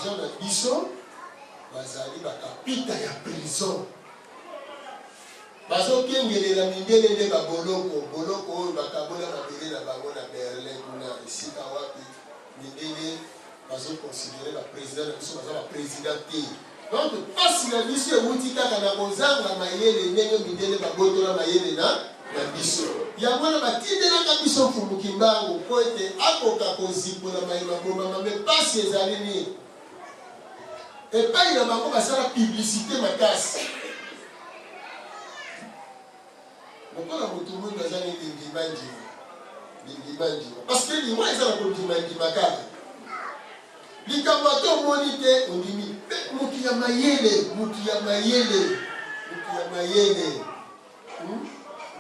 dirigeants na biso bazali ba kapita ya prison. Bazokengelela mindele nde ba boloko, boloko oyo bakabola mabele na bango na Berlin kuna esika wapi mindele bazo considerer ba president na biso baza ba president te. Donc pasi na biso ewuti kaka na kozanga mayele ndenge mindele babotola mayele na na biso. Yango wana batindelaka biso Mfumu Kimbangu mpo ete akoka kozipola maye mabomama mais pasi ezali nini? Epayi na bango basala publicite makasi. Lokola mutu mwindu aza neti ndima ndima. Bindima ndima. Parce que liwa eza na kondima ndima kaka. Likambo ata omoni te ondimi. Pe mutu ya mayele, mutu ya mayele, mutu ya mayele. Hmm?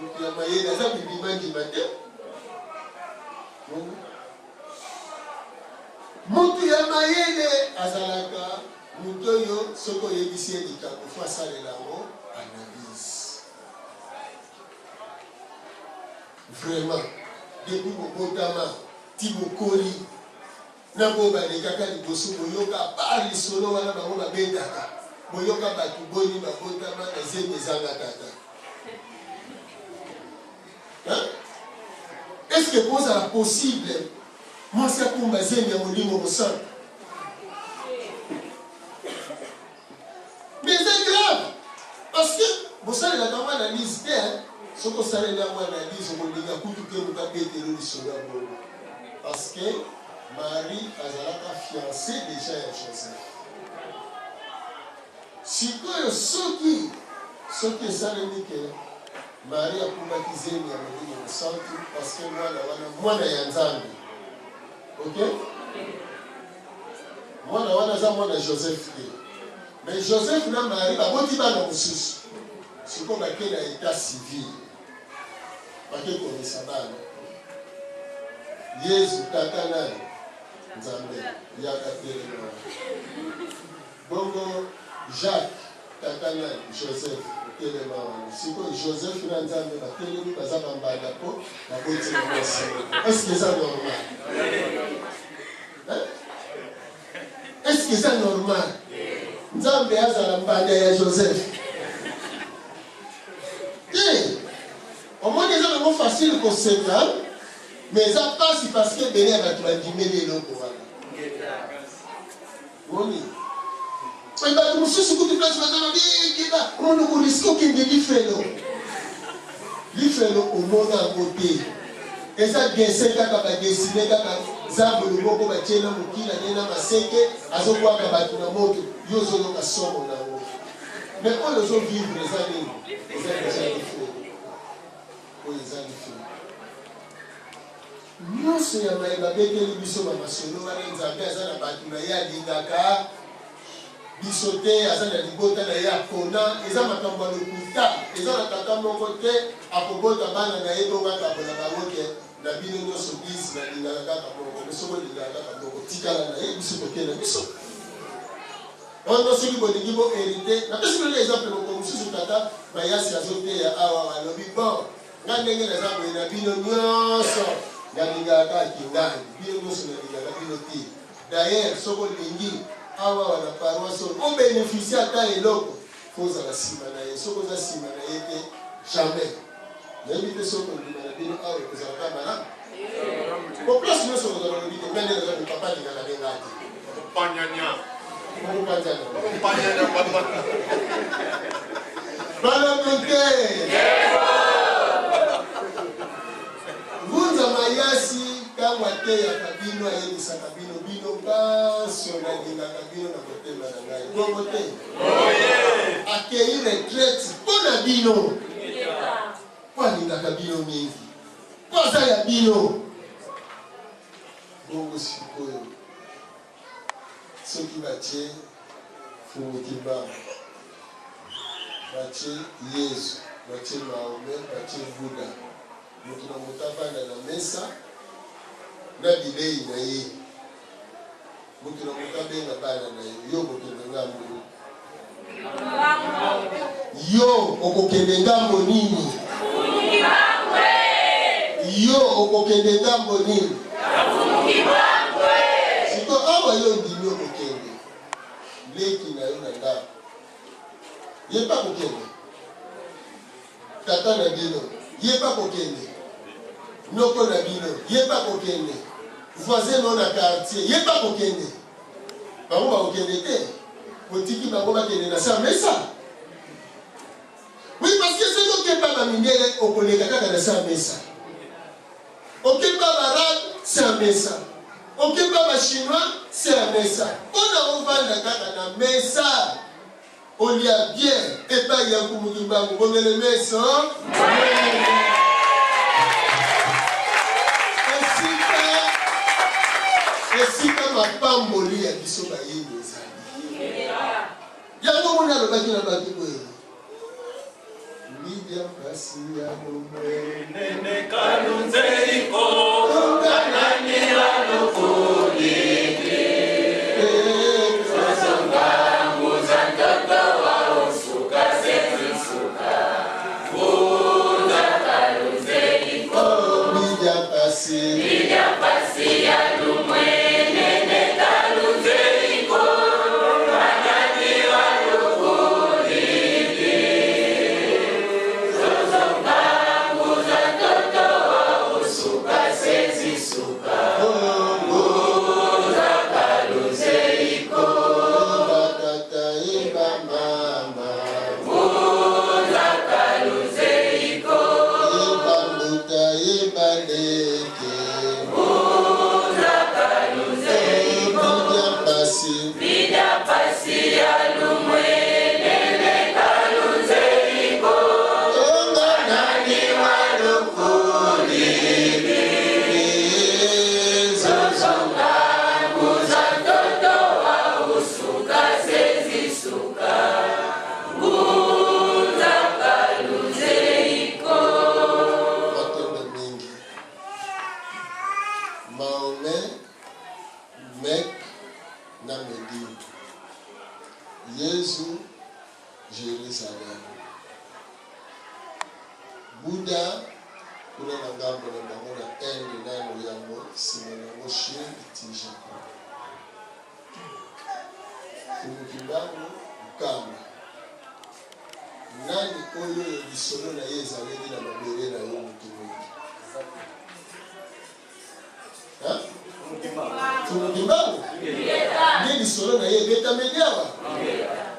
Mutu ya mayele aza bindima ndima te. Hmm? Mutu ya mayele azalaka mutu oyo soki oyebisi ye likambo fo asalela yango analyse. Vraiment depuis bobotama ti bokoli na boyo balekaka liboso boyoka apart lisolo wana bango babetaka boyoka batu boni babotama na zemi ezanga tata hein? Est-ce que ekozala possible mwasi akumba zemi ya molimo mosantu? Mais eza grave parce que bosalelaka yango analyse te hein? Soki osaleli yango analyse okolinga kutu te moto abetelo lisolo ya bongo parce que Marie azalaka fiancée déjà ya Joseph. Sikoyo soki soki esalemi ke Marie akumbaki zemi ya Molimo Mosantu parce que mwana wana mwana ya Nzambe, ok? Mwana wana aza mwana Joseph te. Mais Joseph na Marie baboti bana mosusu. Sikoyo bake na etat civil. Bake komisa bana. Yezu tata nani? Nzambe. Yaka telema wana. Bongo Jacques tata nani? Joseph. Telema wana. Sikoyo Joseph na Nzambe batelemi baza ba mbanda po baboti na mwasi moko. Est-ce que eza normal? Hein? Est-ce que eza normal? Nzambe azala mbanda ya Joseph? Te. Omoni eza nango facile koseka, mais eza pasi parce que ebele ya bato bandimeli eloko wana. Omoni? Mais bato mosusu kutu place baza na keba, omoni okoriske okende lifelo. Lifelo omona yango te. Eza dessin kaka ba dessine kaka zabolo moko batie na mokila ne na maseke azobwaka bato na moto, yo ozoyoka somo na yango. Mais oyo ozo vivre eza nini? Eza deja lifelo. Oyo eza lifelo. Nionso ya maye babeteli biso ba masolo wana Nzambe aza na batu na ye alingaka biso te aza na libota na ye apona eza makambo ya lokuta eza na tata moko te akobota bana na ye bongo akabola bango ke na bino nionso biz nalingaka kaka moko mais soki olingaka kaka moko tikala na ye biso toke na biso Ono soki bolingi bo herite napesi bino exemple mokolo mosusu tata mayasi azoteya awa alobi bon Nga ndenge naza boye na bino nionso nalingaka kaka kingangi bino nionso nalingaka bino te d'ailleurs soki olingi awa awa na paroisse oyo o beneficie ata eloko faut ozala sima na ye soki oza sima na ye te jamais nayebi te soki kondima na bino awa ekozala kaka malamu po place nionso okozala olobi te nga nde naza boye papa alingaka nde nga te Panyanya. Okopanzana. Panyanya papa. Balobi te. Ngunza Mayasi ntango ateyaka bino ayebisaka bino bino banso nalingaka bino na motema na ngai bongo te akei retraite mpo na bino mpo alingaka bino mingi mpo aza ya bino Bongo sikoyo soki batie Mfumu Kimbangu, batie Yezu, batie Mahomet, batie Buddha, moto na moto avanda na mesa na bilei na ye, moto na moto abenga bana na ye, yo okokende ngambo nini? Yo okokende ngambo nini? Yo okokende ngambo nini? Siko awa yo ondimi okokende. Leki na yo na ndako, ye mpe akokende? Tata na bino, ye mpe akokende? Noko na bino, ye mpe akokende? Voisin na yo na quartier, ye mpe akokende? Bango bakokende te? Otiki bango bakende na sa mesa? Oui, parce que soki okeba ba mindele okoleka kaka na sa mesa. Okeba ba arabe sa mesa. Okeba ba chinois sa mesa. Pona ovanda kaka na mesa olia bien epai ya Nkumu Kimbangu bongele meso. Esika esika mapamboli ya biso bayindo ezali. Yango moni alobaki na bato boye. Mbibia mpasi ya bomoi. Nene kalunze iko nani alukuli Mbibia mpasi. Eba tata eba mama. Eba mbuta eba leke. Mbibia mpasi. Onga nani walokoli. Zozo. Matondo mingi. Mahomet, Mecque na Medine. Yezu, Jerusalem. Buddha kuna na ngambo na bango na Inde nano yango nsima na yango Chine ti Japon. Mfumu Kimbangu Nkamba. Nani oyo oyo lisolo na ye ezaleli na mabele na yo moto moyiki? Hein? Mfumu Kimbangu? Nde lisolo na ye ebetameli awa?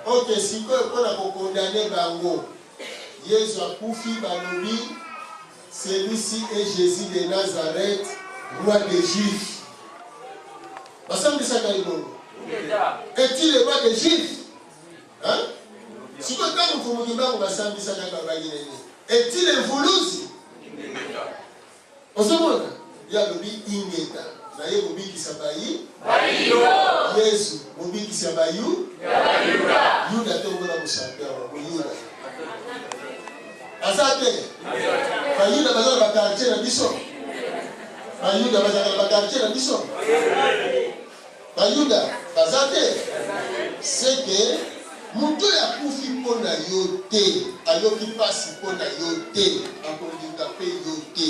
Ok, sikoyo mpo na kokondane bango, Yezu akufi, balobi celui-ci est Jésus de Nazareth, roi des Juifs. Basambisaka ye bongo. Est-il le roi des Juifs? Hein? Sikoyo ntango Mfumu Kimbangu basambisaka ye babaki na ye est-il le Mvuluzi? Ozomona? Ye alobi ingeta na ye kobikisa bayi Yesu mobikisi ya bayu Yuda te omona mosapi awa moyuda aza te. Bayuda baza na bakartier na biso, bayuda bazalaka na bakartier na biso, bayuda baza te. Seke moto oyo akufi mpo na yo te, ayoki mpasi mpo na yo te, akolinga mpe yo te.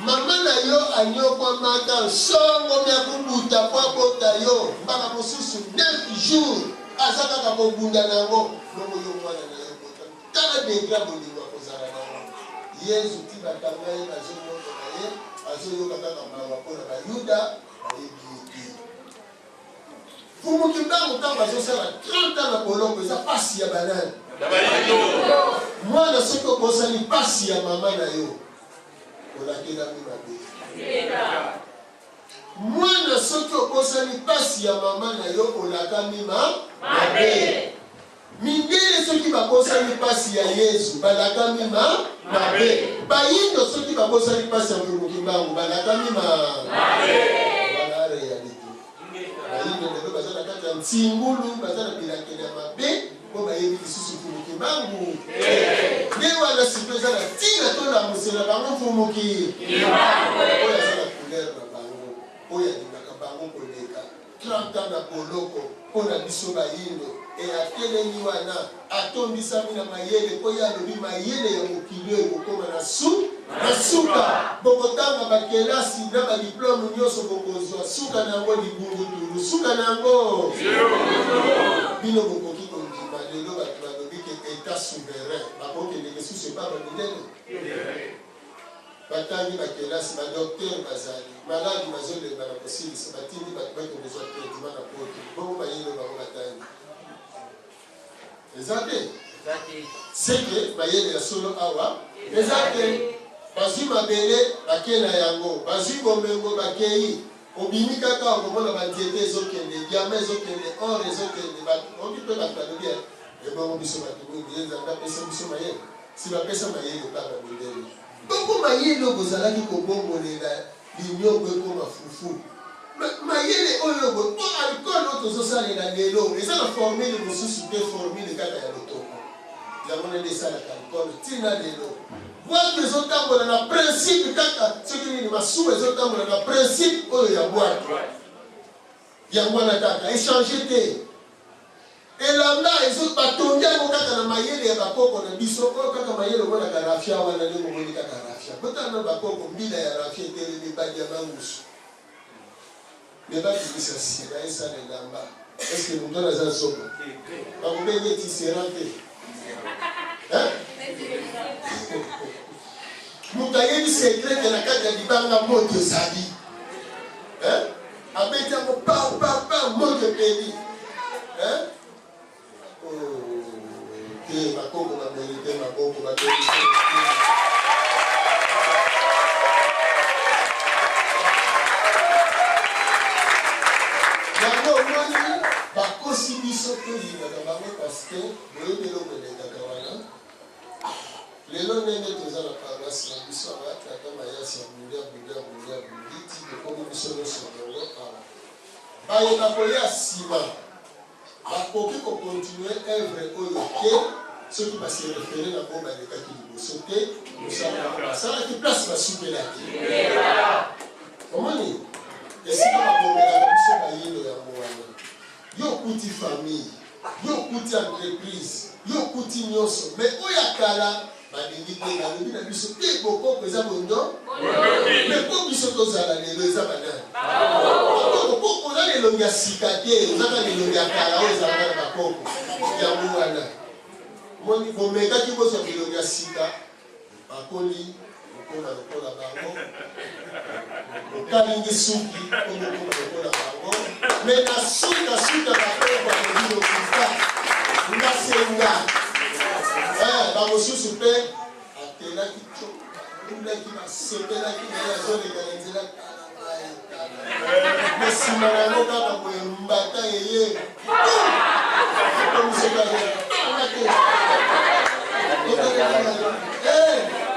Mama na yo anyokwamaka nsongo mya kubuta mpo abota yo, mbala mosusu 9 jours aza kaka kobunda na yango, bongo yo mwana na ye obotami. Tala degre ya bolingo akozala na yango. Yezu ti bakanga ye bazonyokola ye, azoyoka kaka mawa mpo na Bayuda bayebi ye te. Mfumu Kimbangu ntango azosala 30 ans na boloko eza pasi ya banani? Mwana soki obosani pasi ya mama na yo olakelami mabe. Mwana soki obosani pasi ya mama na yo olakami ma mabe. Mindele soki babosani pasi ya Yezu balakami ma mabe. Bayindo soki babosani pasi ya Mfumu Kimbangu balakami ma mabe. Wana realite. Bayindo lelo baza na kati ya ntsingulu, baza na bilakeli ya mabe mpo bayebi lisusu Mfumu Kimbangu te. Nde wana sikoyo eza na ntina tolamusela bango Mfumu Kimbangu oyo aza na couleur na bango, oyo alingaka bango koleka. 30 ans na boloko mpo na biso bayindo et atelemi wana atondisami na mayele mpo ye alobi mayele ya mokili oyo ekokoma na su. Na suka, bokotanga bakelasi na badiplome nyonso bokozwa, suka na yango libungutulu, suka na yango bino bokoki kondima lelo bato balobi ke etat souverain bakokende lisusu epa bamindele batangi bakelasi badoktere bazali maladi bazolemba na kosilisa batindi bato bakende zwa traitement na poto bongo mayele bango batangi eza te seke mayele ya solo awa eza te. Bazwi mabele bake na yango, bazwi bomengo bakei. Obimi kaka okomona banzete ezokende, diama ezokende, or ezokende. Oki mpe bato balobi ebongo biso bato mingi ye Nzambe apesa biso mayele, si bapesa mayele epa bamindele. Bongo mayele oyo bozalaki kobongolela linyoko ekoma fufu, mayele oyo po alcool oyo tozosalela lelo eza na formule mosusu te, formule kaka ya lotoko yango nde esalaka alcool ntina lelo. Bwato ezotambola na principe kaka soki nini, masuwa ezotambola na principe oyo ya bwato yango wana kaka echange te. Elamba ezo batongi yango kaka na mayele ya bakoko na biso oyo kaka mayele omonaka rafia wana ndenge omoni kaka rafia botala na bakoko mbila ya rafia etelemi badi ya mangusu me babimisa sila esala elamba eske moto wana aza zoba bakobenge tisserand te moto ayebi secret ke na kati ya libanga moto ezali abeti yango pa pa pa moto epeli te bakoko bamerite maboko bamerite. Yango omoni bakosi biso tolingaka bango parce que boyebi eloko elekaka wana. Lelo ndenge toza na paroisse na biso awa, tata Mayasi abundi abundi abundi abundi ti tokomi biso nyonso elongo awa. Baye bakoya nsima bakoki ko continuer œuvre oyo te soki ba se referer na bo balekaki liboso te, mosala bango basalaki place basukelaki. Omoni esika babomelaka biso bayindo yango wana. Yo okuti famille, yo okuti entreprise, yo okuti nyonso, mais oyo ya kala balingi te. Balobi na biso te bokoko eza bondo, mais mpo biso tozala lelo eza banani? Bakoko. Mpo oza na elongi ya sika te, oza kaka na elongi ya kala oyo ezalaka na bakoko. Yango wana moni bomekaki bozwa bilongi ya sika, bakoli okoma lokola bango, okalingi suki po bokoma lokola bango, me na suka suka bakoko balobi lokuta nga se nga. Bamosusu mpe atelaki tio alulaki basepelaki na ye azoleka na nzela tala ngai tala me nsima na yango kaka boye mbata eye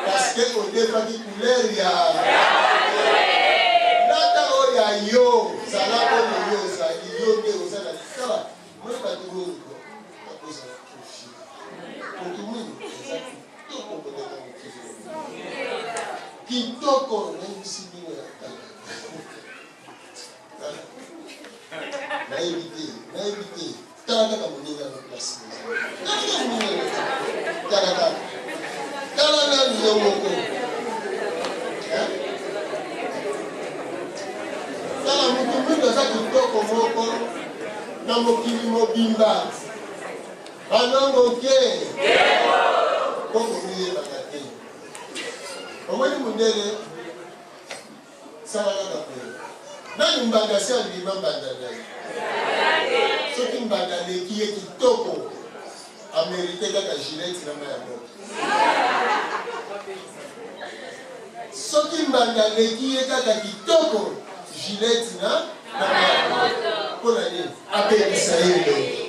parce que odefaki couleur ya lata oyo ya yo zala oyo yo ozali yo nde oza na tala moi bato mingi ko bakozala profil moto mingi eza kitoko koleka mokili kitoko nayebisi bino ya tala. Nayebi te, nayebi te. Tala kaka moninga na place. Tala kaka moninga na. Tala kaka. Tala nanu yo moko. Tala moto mwindu aza kitoko moko na mokili mobimba. Banongo ke. Koko miyebaka te. Omoni mundele Sala kaka boye. Nani mbanda si andima mbanda na ye? Soki mbanda aleki ye kitoko, amerite kaka gilette na mai ya moto. Soki mbanda aleki ye kaka kitoko, gilette na mai ya moto. Mpo na nini? Abebisa ye elongi.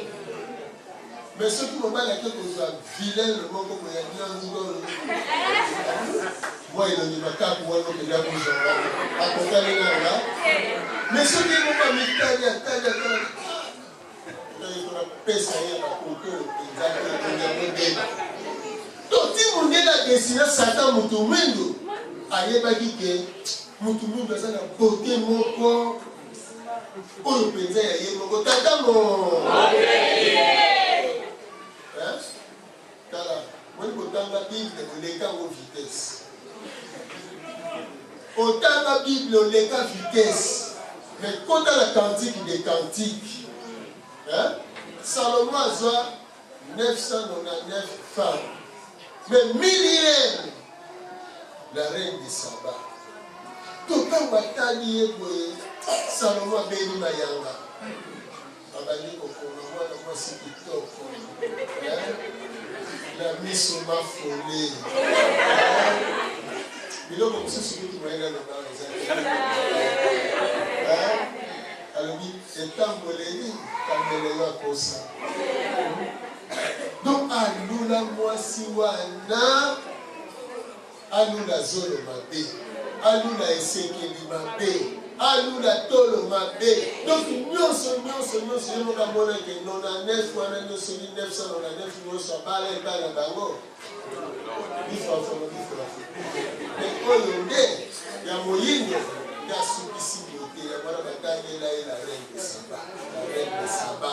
Mais soki mobali ake kozwa vilaine moko boye ya nyango oyo mwa elongi makaku wana okenda kozwa wana akokani na nga, mais soki ye moko amitali atali atali pesa ye bakoko mpenza mpe elongi yango ndenge to ti mondele adesina Satan moto mwindo, ayebaki ke moto mwindo aza na beauté moko oyo mpenza ya ye moko tata mo. Tala moni kotanga Bible koleka yango vitesse. Bible oleka vitesse, mais kota na Cantique des Cantiques. Hein? Salomon azwa 999 femmes, mais millième la reine de Saba. To ntango atali ye boye, Salomon abeli mayanga, abandi kokoma mwana mwasi kitoko na miso mafole, biloko mosusu kutu mayele aloba eza te. Alobi etamboleli kameleyo akosa. Donc alula mwasi wana, alula zolo mabe, alula esekeli mabe, alula tolo mabe, donc nyonso nyonso nyonso ye moko amona ke 99 wana nyonso ni 999 nyonso abala epai na bango bifafono bifafu, me oyo nde ya moyindo nde asukisi bote yango wana batangela ye la reine de Saba, la reine de Saba.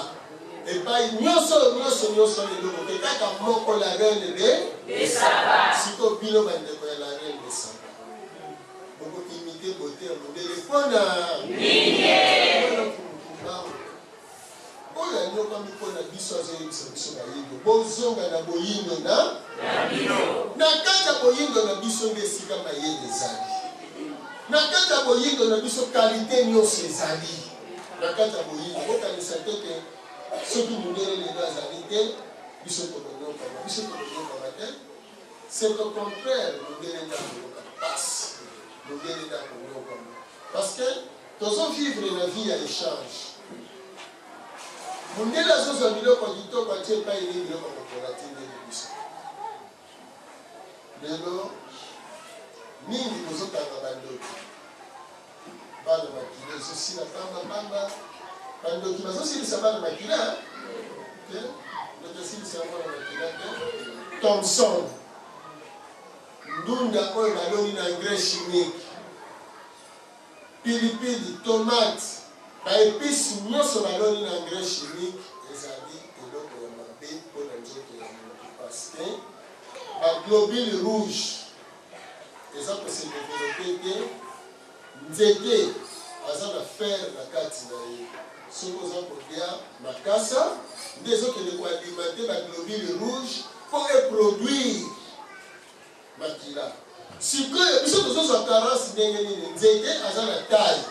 Epai nyonso oyo nyonso nyonso wana eloko te, kaka moko la reine de Saba. Sikoyo bino bandeko ya la reine de Saba boko imite beauté ya mondele mpona nini? Oyo anyokami mpo na biso azoyebisa biso bayindo, bozonga na boyindo na na kati ya boyindo na biso nde esika mayele ezali. Na kati ya boyindo na biso kalite nyonso ezali na kati ya boyindo. Bokanisa te ke soki mondele lelo azali te, biso tokonyokama. Biso tokonyokama te, c'est au contraire, mondele nde akoyoka pasi, mondele nde akonyokama, parce que tozo vivre na vie ya échange. Mondele azozwa biloko ya kitoko atie epai nini, biloko ya kopola atindeli biso. Lelo mingi bozokanga bandoki, bana makila ezosila pamba pamba, bandoki bazosilisa bana makila te, ndoki asilisa mwana makila te. Thomson, ndunda oyo baloni na engrais chimique, pilipili, tomate, ba epices nyonso baloni na engrais chimique ezali eloko ya mabe mpo na nzoto ya moto, parce que ba globules rouges eza ko se developper te. Nzete aza na fer na kati na ye, soki oza kolia makasa nde ezokende ko alimenter ba globules rouges mpo e produire makila. Sikoyo biso tozozwa carence ndenge nini? Nzete aza na taille,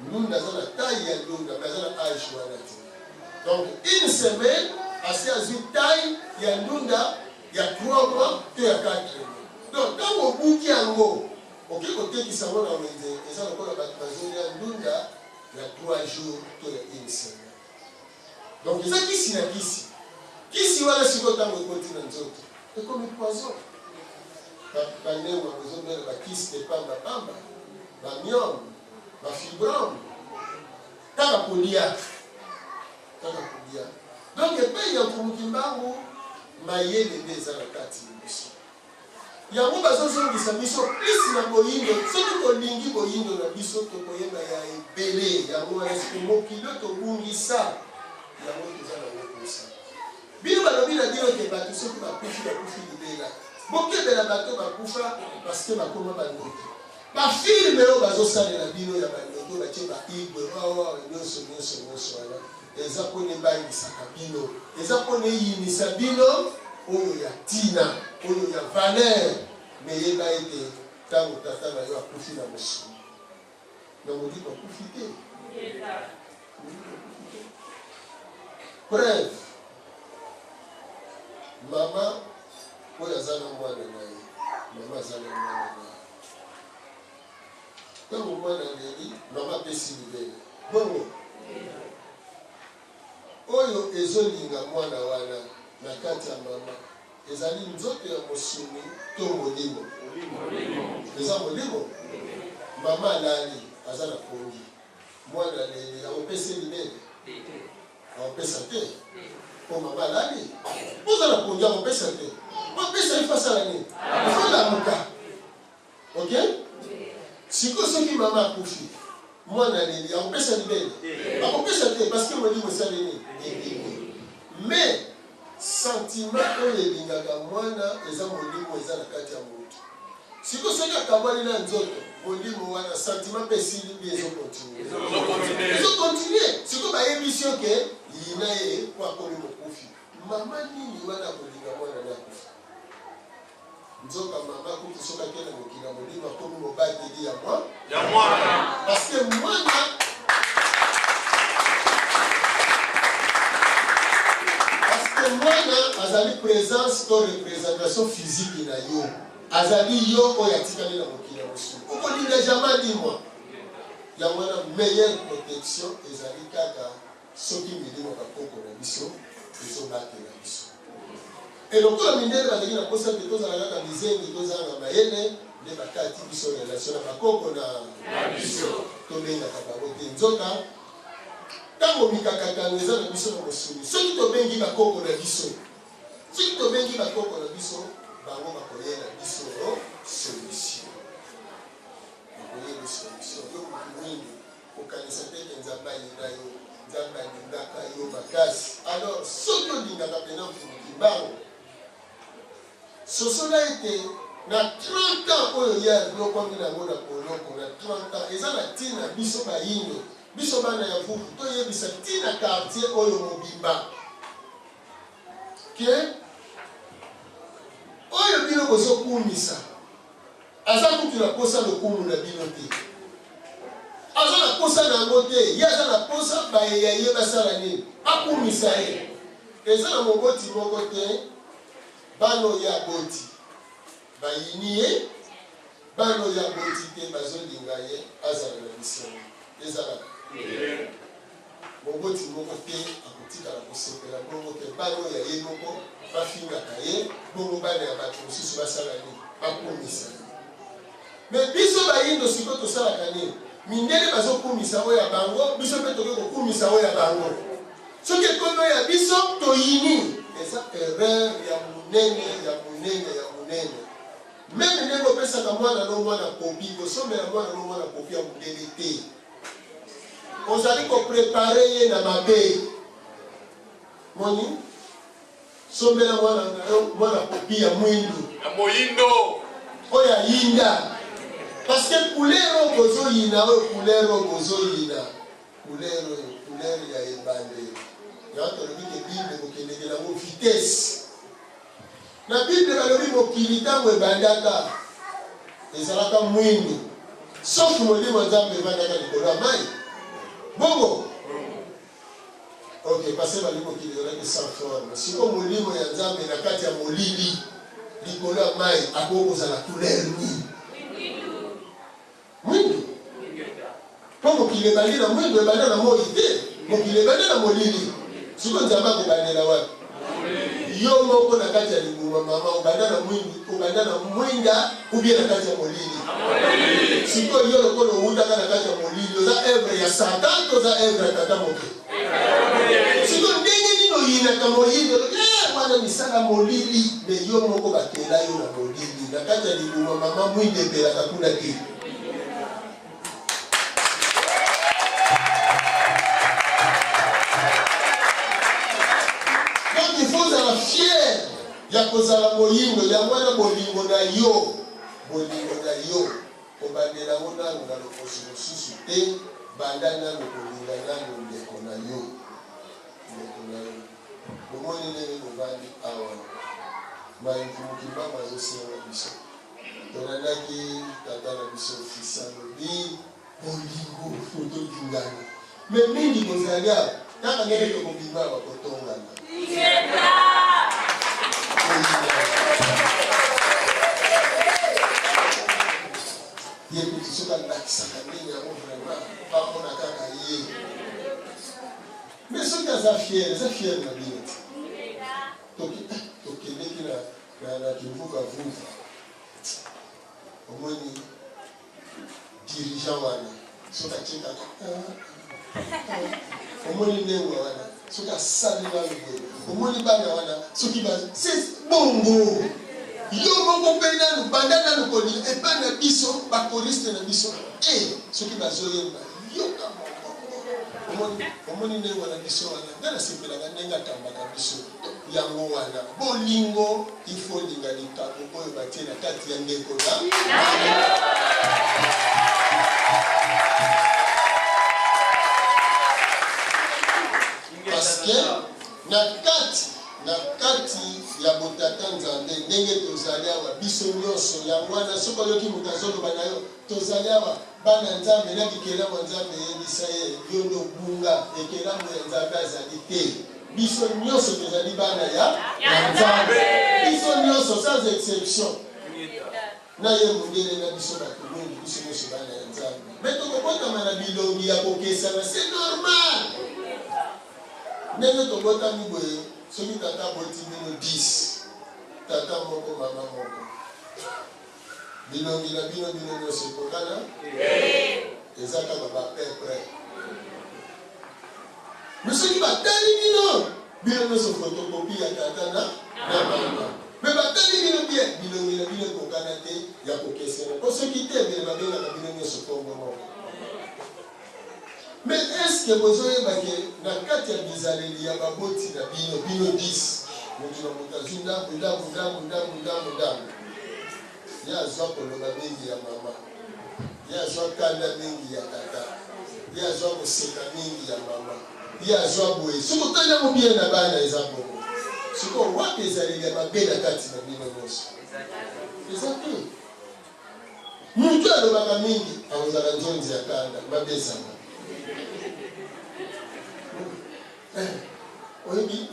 ndunda aza na taille ya ndunda, mais aza na age wana te. Donc une semaine asi azwi taille ya ndunda ya 3 mois to ya 4 mois. Donc ntango obuki yango, oke kotekisa yango na wenze, eza lokola bato bazolia ndunda ya 3 jours to ya une semaine. Donc eza kisi na kisi. Kisi wana sikoyo ntango ekoti na nzoto ekomi poison. Bandengwa bozobela bakisi te pamba pamba, bamyome, bafibrome, kaka kolia, kaka kolia. Donc epai ya Mfumu Kimbangu mayele nde eza na kati na biso. Yango bazozongisa biso plus na boyindo. Soki tolingi boyindo na biso, tokoyeba ya ebele. Yango wana soki mokili oyo tobungisa yango, toza nango mposa. Bino balobi na bino te bato soki bakufi, bakufi libela. Bokebela bato bakufa parce que bakoma bandoki. Bafilme oyo bazosalela bino ya bandoki oyo batie ba igwe awa nyonso nyonso nyonso wana eza mpona ebangisaka bino, eza mpona eyinisa bino oyo ya ntina, oyo ya valeur. Me yeba ete ntango tata na yo akufi na mosuni, na molimo akufi te. Molimo akufi te. Preuve, mama oyo aza na mwana na ye, mama aza na mwana na ye, ntango mwana aleli, mama apesi libele. Bongo oyo ezolinga mwana wana na kati ya mama ezali nzoto ya mosuni to molimo? Eza molimo. Mama alali, aza na pongi, mwana aleli, akopesa libele? Akopesa te, mpo mama alali, oza na pongi, akopesa te. Apesa, ifo asala nini? Ifo lamuka. Ok, sikoyo soki mama akufi, mwana aleli, akopesa libele? Akopesa te, parce que molimo esali nini? Ebimi. Mais sentiment oyo elingaka mwana eza molimo, eza na kati ya motu. Sikoyo soki akabwani na nzoto, Molimo wana sentiment mpe esili mpe ezo continuer. Ezo continuer. Sikoyo bayebisi yo ke yina ye mpo akomi mokufi. Mama nini wana akolinga mwana na akufa? Nzoka mama kutu soki ake na mokili ya molimo akomi mobateli ya mwa ya mwana. Parce que mwana parce que mwana azali présence to représentation physique na yo. Azali yo oyo atikali na mokili ya mosuni. Okolinga jamais alimwa. Yango wana meilleure protection ezali kaka soki milimo bakoko na biso ezobatela biso. E lokola mindele bazalaki na mposa te tozala kaka bizengi tozanga mayele, nde bakati biso relation na bakoko na biso. Tobengaka bango te. Nzoka ntango mikakatano eza na biso na mosuni, soki tobengi bakoko na biso, Soki tobengi bakoko na biso, bango bakoyela biso solution. Bakoyela solution. Yo moto mwindu, kokanisa te ke Nzambe ayina yo. Nzambe alingaka yo makasi. Alors soki olingaka pena Mfumu Kimbangu, sosola ete na 30 ans oyo ye anyokwami na yango na boloko, na 30 ans, eza na ntina biso bayindo, biso bana ya Vuvu, toyebisa ntina quartier oyo mobimba ke oyo bino bozokumisa aza kutu na posa lokumu na bino te, aza na posa na yango te. Ye aza na posa baye ya ye basala nini? Bakumisa ye. Eza na moboti moko te, bana oyo aboti bayini ye, bana oyo aboti te bazolinga ye azala na bisengo. Ezalaka Moboti moko te akotikala kosepela bongo ke bana oyo ya ye moko bafingaka ye, bongo bana ya bato mosusu basala nini? Bakumisa ye. Mais biso bayindo sikoyo tosalaka nini? Mindele bazokumisa oyo ya bango, biso mpe tokoki kokumisa oyo ya bango. Soki ekomi oyo ya biso, toyini. Eza erreur ya monene ya monene ya monene. Meme ndenge opesaka mwana no mwana kopi, kosombela mwana no mwana kopi ya mondele te. Ozali ko preparer ye na mabe. Moni? Sombela mwana na yo mwana kopi ya mwindu. Ya moyindo. Oyo ayinda. Parce que couleur oyo bozoyina oyo couleur oyo bozoyina couleur oyo couleur ya ebandeli. Yango tolobi ke Bible bokendeke nango vitesse. Na Bible balobi mokili tango ebandaka ezalaka mwindu sauf molimo ya Nzambe evandaka likolo ya mayi. Bongo? Ok, parce balobi mokili ezalaki sans forme. Siko molimo ya Nzambe na kati ya molili likolo ya mayi akoki kozala couleur nini? Mwindu. Po mokili ebandi na mwindu, ebanda na moi te. Mokili ebanda na molili. Sikoyo Nzambe akobandela wapi? Yo moko na kati ya libuma mama obanda na mwindu, obanda na mwinda ou bien na kati ya molili? Sikoyo yo lokola owutaka na kati ya molili, oza œuvre ya Satan to oza œuvre ya tata moke? Sikoyo ndenge nini oyinaka moyindo? Olobi eh, wana misala molili, mais yo moko bakela yo na molili. Na kati ya libuma mama mwinda epelaka kuna te. Donc il faut ozala fier ya kozala moyindo. Yango wana bolingo na yo, bolingo na yo Kobandela yango nanu na loposo mosusu te, banda nanu kolinga nanu ndeko na yo. Ndeko na yo. Bomoni ndenge bovandi awa, mai Mfumu Kimbangu azosenga biso. Tolandaki tata na biso Fils alobi bolingo, faut tolingana. Mais mingi bozali awa, kaka ndenge tokobima awa kotongana. Ingeta! Ye kutu soki alakisaka ndenge yango vraiment bamona kaka ye. Mais soki aza fier, eza fier na bino te. Tokendeki na Kimvuka Vuvu. Omoni dirigeant wana soki atie kaka omoni ndenge wana soki asali nanu boye omoni bana wana soki ba bongo yo moko mpe nanu banda nanu kolinga epai na biso bakoriste na biso e soki bazoyemba yoka mongongo. Omoni, omoni ndenge wana biso wana, nga nasepelaka ndenge akambaka biso. Yango wana bolingo, il faut olinga likabo oyo batie na kati ya ndeko na parce que na kati na kati ya botata Nzambe ndenge tozali awa biso nyonso. Yango wana soki oyoki moto azoloba na yo, tozali awa bana Nzambe na bikelamu ya Nzambe, eyebisa ye yo nde obunga, ekelamu ya Nzambe azali te. Biso nyonso tozali bana ya Nzambe, biso nyonso sans exception, na ye mondele na biso bato mingi, biso nyonso bana ya Nzambe. Mais tokobotama na bilongi ya kokesana, c'est normal. Ndenge tobotami boye, soki tata aboti bino 10, tata moko mama moko, bilongi na bino bino nyonso ekokana? Eza kaka ba peu près. Mais soki batali bino bino nyonso photocopie ya tata na mama, mais batali bino bien, bilongi na bino ekokana te, ya kokesena. Po soki te, bino babengaka bino nyonso kombo moko. Mais est-ce que bozoyeba ke na kati ya bizaleli ya baboti na bino, bino 10, moto na moto azwi ndambu ndambu ndambu ndambu ndambu ndambu. Ye azwa koloba mingi ya mama, ye azwa kanda mingi ya tata, ye azwa koseka mingi ya mama, ye azwa boye. Soki otali yango bien na bana eza bongo. Sikoyo wapi ezaleli ya mabe na kati na bino nyonso? Eza te. Mutu alobaka mingi akozala nzonzi ya kanda mabe ezanga. Oyebi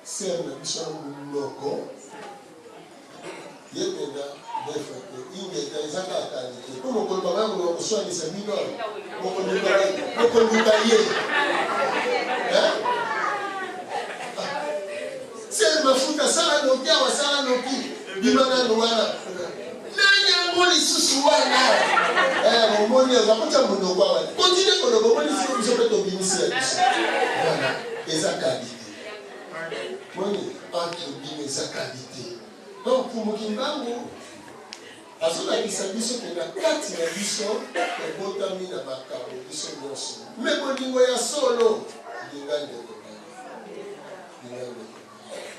sœur na biso ya munoko ye mpenza defa te ingeta eza kaka kalite mpo mokolo baba koloba koswanisa bino bokoluka ye sœur mafuta sala noki awa sala noki bima nanu wana nani yango lisusu wana omoni aza kotya monoko awa continue koloba omoni siko biso mpe tobimisi ya biso wana eza kalite moni entre bino eza kalite. Donc Mfumu Kimbangu azolakisa biso ke na kati na biso tobotami na makambo biso nyonso, me bolingo ya solo, linga ndeko na yo, linga ndeko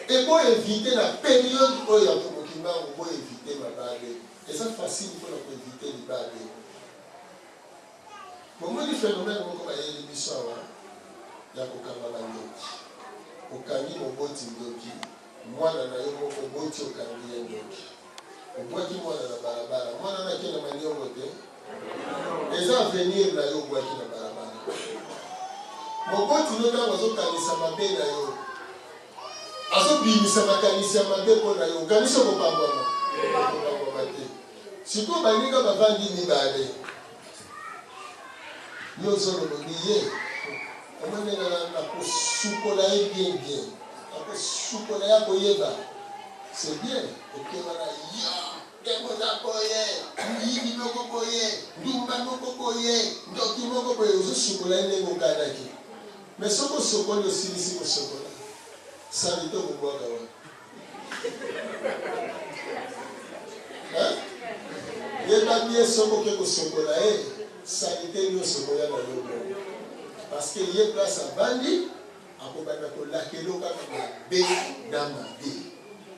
na yo. E bo evite na periode oyo ya Mfumu Kimbangu, bo evite mababe. Eza facile mpona ko evite libabe. Bomoni phenomène moko bayeli biso awa ya kokanga bandoki. Okangi moboti ndoki, mwana na yo moko oboti okangi ye ndoki. Obwaki mwana na balabala, mwana wana ake na maniongo te? Eza avenir na yo obwaki na balabala. Moboti no ntango azokanisa mabe na yo, azobimisa makanisi ya mabe mpo na yo, okanisi okopambwama? Okopambwama te. Sikoyo baninga bavandi mibale, yo ozoloba obi ye omoni ndenge nakosukola ye bien bien, nakosukola ye akoyeba. C'est bien, oke wana yo ndenge oza boye, moyibi moko boye, ndumba moko boye, ndoki moko boye, ozosukola ye ndenge okanaki. Mais soki osokoli, osilisi kosokola, salite okobwaka wana. Yeba bien soki oke kosokola ye, salite nyonso ekoya na yo moko, parce que ye place avandi akobanda kolakelo kaka mabe na mabe.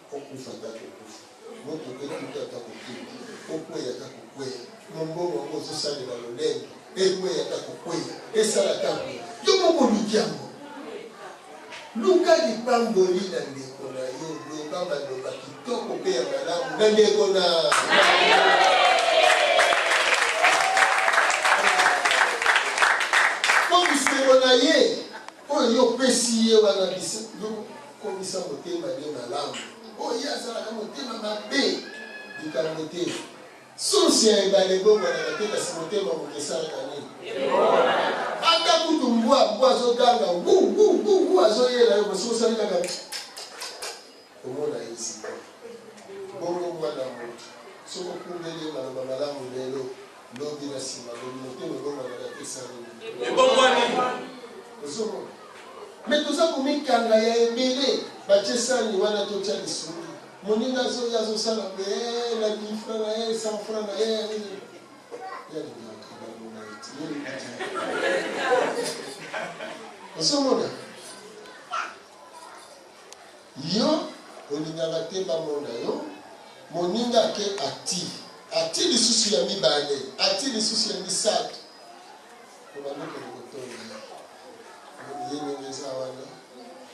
Okufa ata kokufa, motuka etuta ata kotuta, okweya ata kokweya, mombongo yango ozosalela lolendo ekweya ata kokweya, esala ata boye, yo moko oluki yango. Luka lipamboli na ndeko na yo, loba maloba kitoko mpe ya malamu na ndeko na yo. Mpo bisengo na ye oyo yo opesi ye wana, yo komisa motema ne malamu. Oyo ye azalaka motema mabe, likambo te. Source ya ebale ebongwanaka te, kasi motema moto esalaka nini? Ata kutu mbwa, mbwa azoganga wu wu wu wu, azoyela yo, soki osali kaka omona ye esika. Bongo mwana moto, soki okumbeli ye maloba malamu lelo, lobi na nsima lobi, motema ebongwanaka te, esali nini? Ebongwani. Ozomona? Mais toza komikanga ya ebele, batie sani wana totya lisungi. Moninga azoya azosala pe eh, na 10 francs na ye 100 francs na ye ye alingaka bango na ye ti ye oyebi te. Ozomona? Yo olingaka te bamona yo, moninga ake ati, ati lisusu ya mibale, ati lisusu ya misato, obandi okende kotonga ye. Ye ndenge eza wana,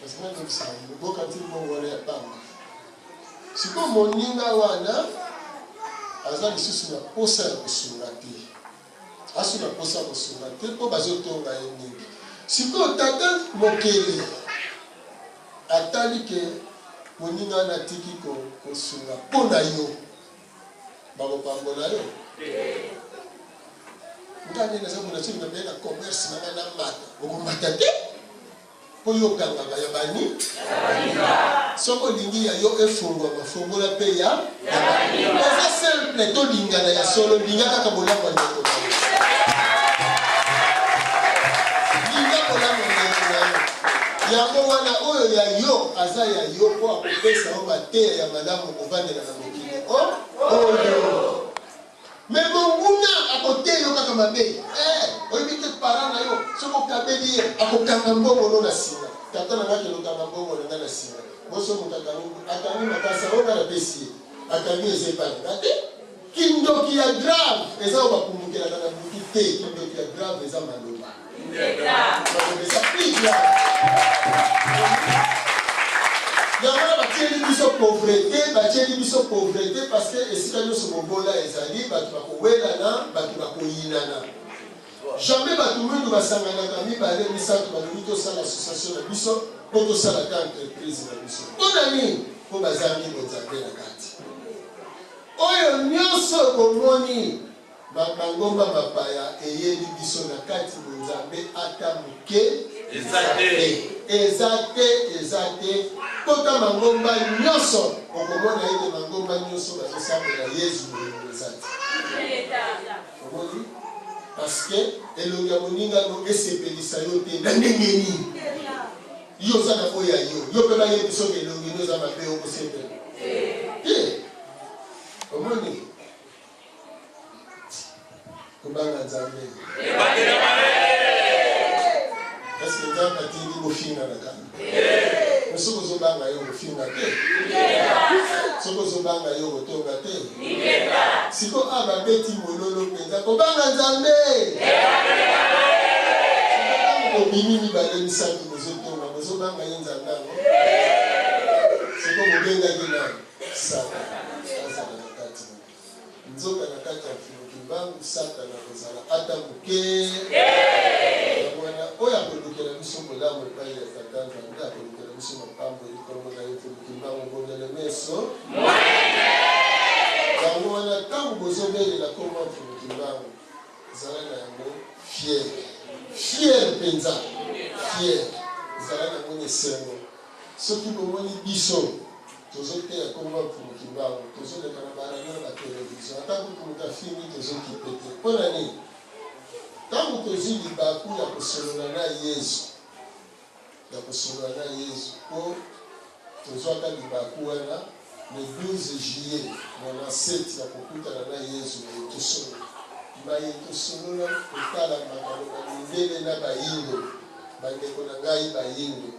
kasi nalobisa bokanti mbongo wana ya pamba. Sikoyo moninga wana aza lisusu na posa ya kosunga te. Asu na posa ya kosunga te mpo bazotonga ye mingi. Sikoyo tata mokeli atali ke moninga wana atiki kosunga mpo na yo, bakopambola yo? Nga nde naza mona soki nabe na commerce na nga namata, okomata te mpo yo okangaka ya bani. Soki olingi ya yo efongwama, fongola mpe ya eza simple. Tolingana ya solo, linga kaka bolamu ya ndeko na yo, linga bolamu ya ndeko na yo. Yango wana oyo ya yo aza ya yo mpo akopesa yo mateya ya malamu kovandela na mokili oyo. Mais monguna akoteya yo kaka mabe. Eh, oyebi te parent na yo soki okabeli ye akokanga mbongo no na singa. Tata na nga akende okanga mbongo na nga na singa. Boso moto akangi akangi makasa oyo nga napesi ye. Akangi eza epai na nga te. Kindoki ya grave eza oyo bakumbukelaka na butu te. Kindoki ya grave eza maloba. Maloba eza plus grave. Yango wana batieli biso pauvrete, batieli biso pauvrete parce que esika nyonso bobola ezali, bato bakowelana, bato bakoyinana. Jamais bato mwindu basanganaka mibale misato balobi tosala association na biso mpo tosala ata entreprise na biso. Mpo na nini? Mpo bazangi bonzambe na kati. Oyo nyonso bomoni Ba mangomba mapaya eyeli biso na kati bonzambe ata moke eza te. Eza te, eza te. Kota mangomba nyonso okomona ete mangomba nyonso bazosambela Yezu, bolingo eza te. Omoni? Parce que elongi ya moninga no esepelisa yo te na ndenge nini? Yo oza na oyo ya yo, yo mpe bayebi soki elongi no eza mabe okosepela te. Omoni? Kobanga Nzambe. Est-ce que Nzambe atindi bofinganaka? Mais soki ozobanga yo kofinga te, soki ozobanga yo kotonga te. Siko a babeti mololo mpenza kobanga Nzambe. Ntango bobimi mibale misato bozotonga, bozobanga ye Nzambe yango. Siko bobengaki nani? Satana azala na kati na Nzoka na kati ya Mfumu Kimbangu, Satana akozala ata moke te. Yango wana, oyo akolukela biso bolamu epai ya Tata Nzambe, akolukela biso mapamboli, kombo na ye Mfumu Kimbangu Bondele Meso. Yango wana, tango bozobelela kombo ya Mfumu Kimbangu, zala na yango fier, fier mpenza, fier, zala na yango na esengo. Soki bomoni biso tozo teya kombo ya Mfumu Kimbangu, tozo leka na ba radio na ba television, ata kutu moto afingi tozo kipe te. Pona nini? Tango tozui libaku ya kosolola na Yezu, ya kosolola na Yezu, po tozwaka libaku wana le 12 juillet 97 ya kokutana na Yezu maye tosolola. Maye tosolola kotala makambo ba mindele na bayindo, bandeko na ngai bayindo,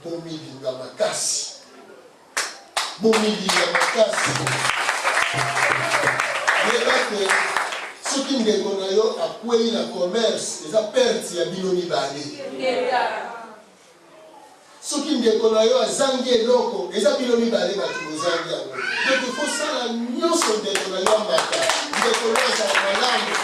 Bomilinga makasi. Bomilinga makasi. Yeba ke soki ndeko na yo akwei na commerce eza perte ya bino mibale. Soki ndeko na yo azangi eloko eza bino mibale bato bozangi yango. Donc il faut sala nyonso ndeko na yo amata, ndeko na yo azala malamu.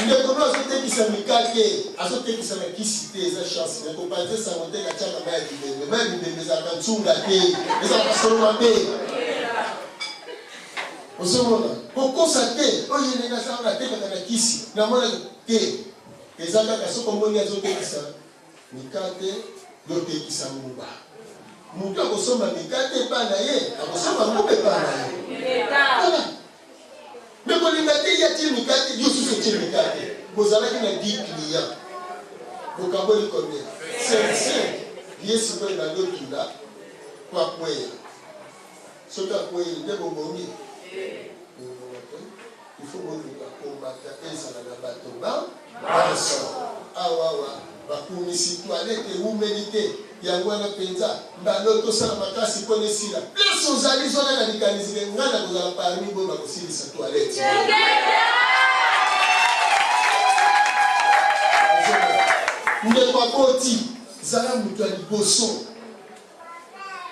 Ndeko no azotekisa mikate, azotekisa na kisi te, eza chance na kopanze sango te katiaka mai ya bibembe. Mai ya bibembe ezalaka nsunga te, ezalaka solo mabe. Ozomona kokosa te, oyo ye ndenge aza wana atekaka na kisi, namonaki te. Eza kaka soki omoni azotekisa mikate, yo tekisa nguba. Moto akosomba mikate epai na ye, akosomba nguba epai na ye. Voilà. Mais kolinga te ye atie mikate, yo susu otie mikate. Bozalaki na 10 clients. Bokaboli combien? 5 5. Ye sikoyo ebandi otula po akweya. Soki akwei nde bobongi? Bobonga te. Il faut boluka komata ezala na bato ba banso. Awa awa. Bakumisi toilette ewumeli te, yango wana penza mbala oyo tosala makasi pona esila. Place ozali zwa kaka likanisi ke ngai nakozala parmi boyo bakosilisa toilette. Ndeko aboti, zala moto ya liboso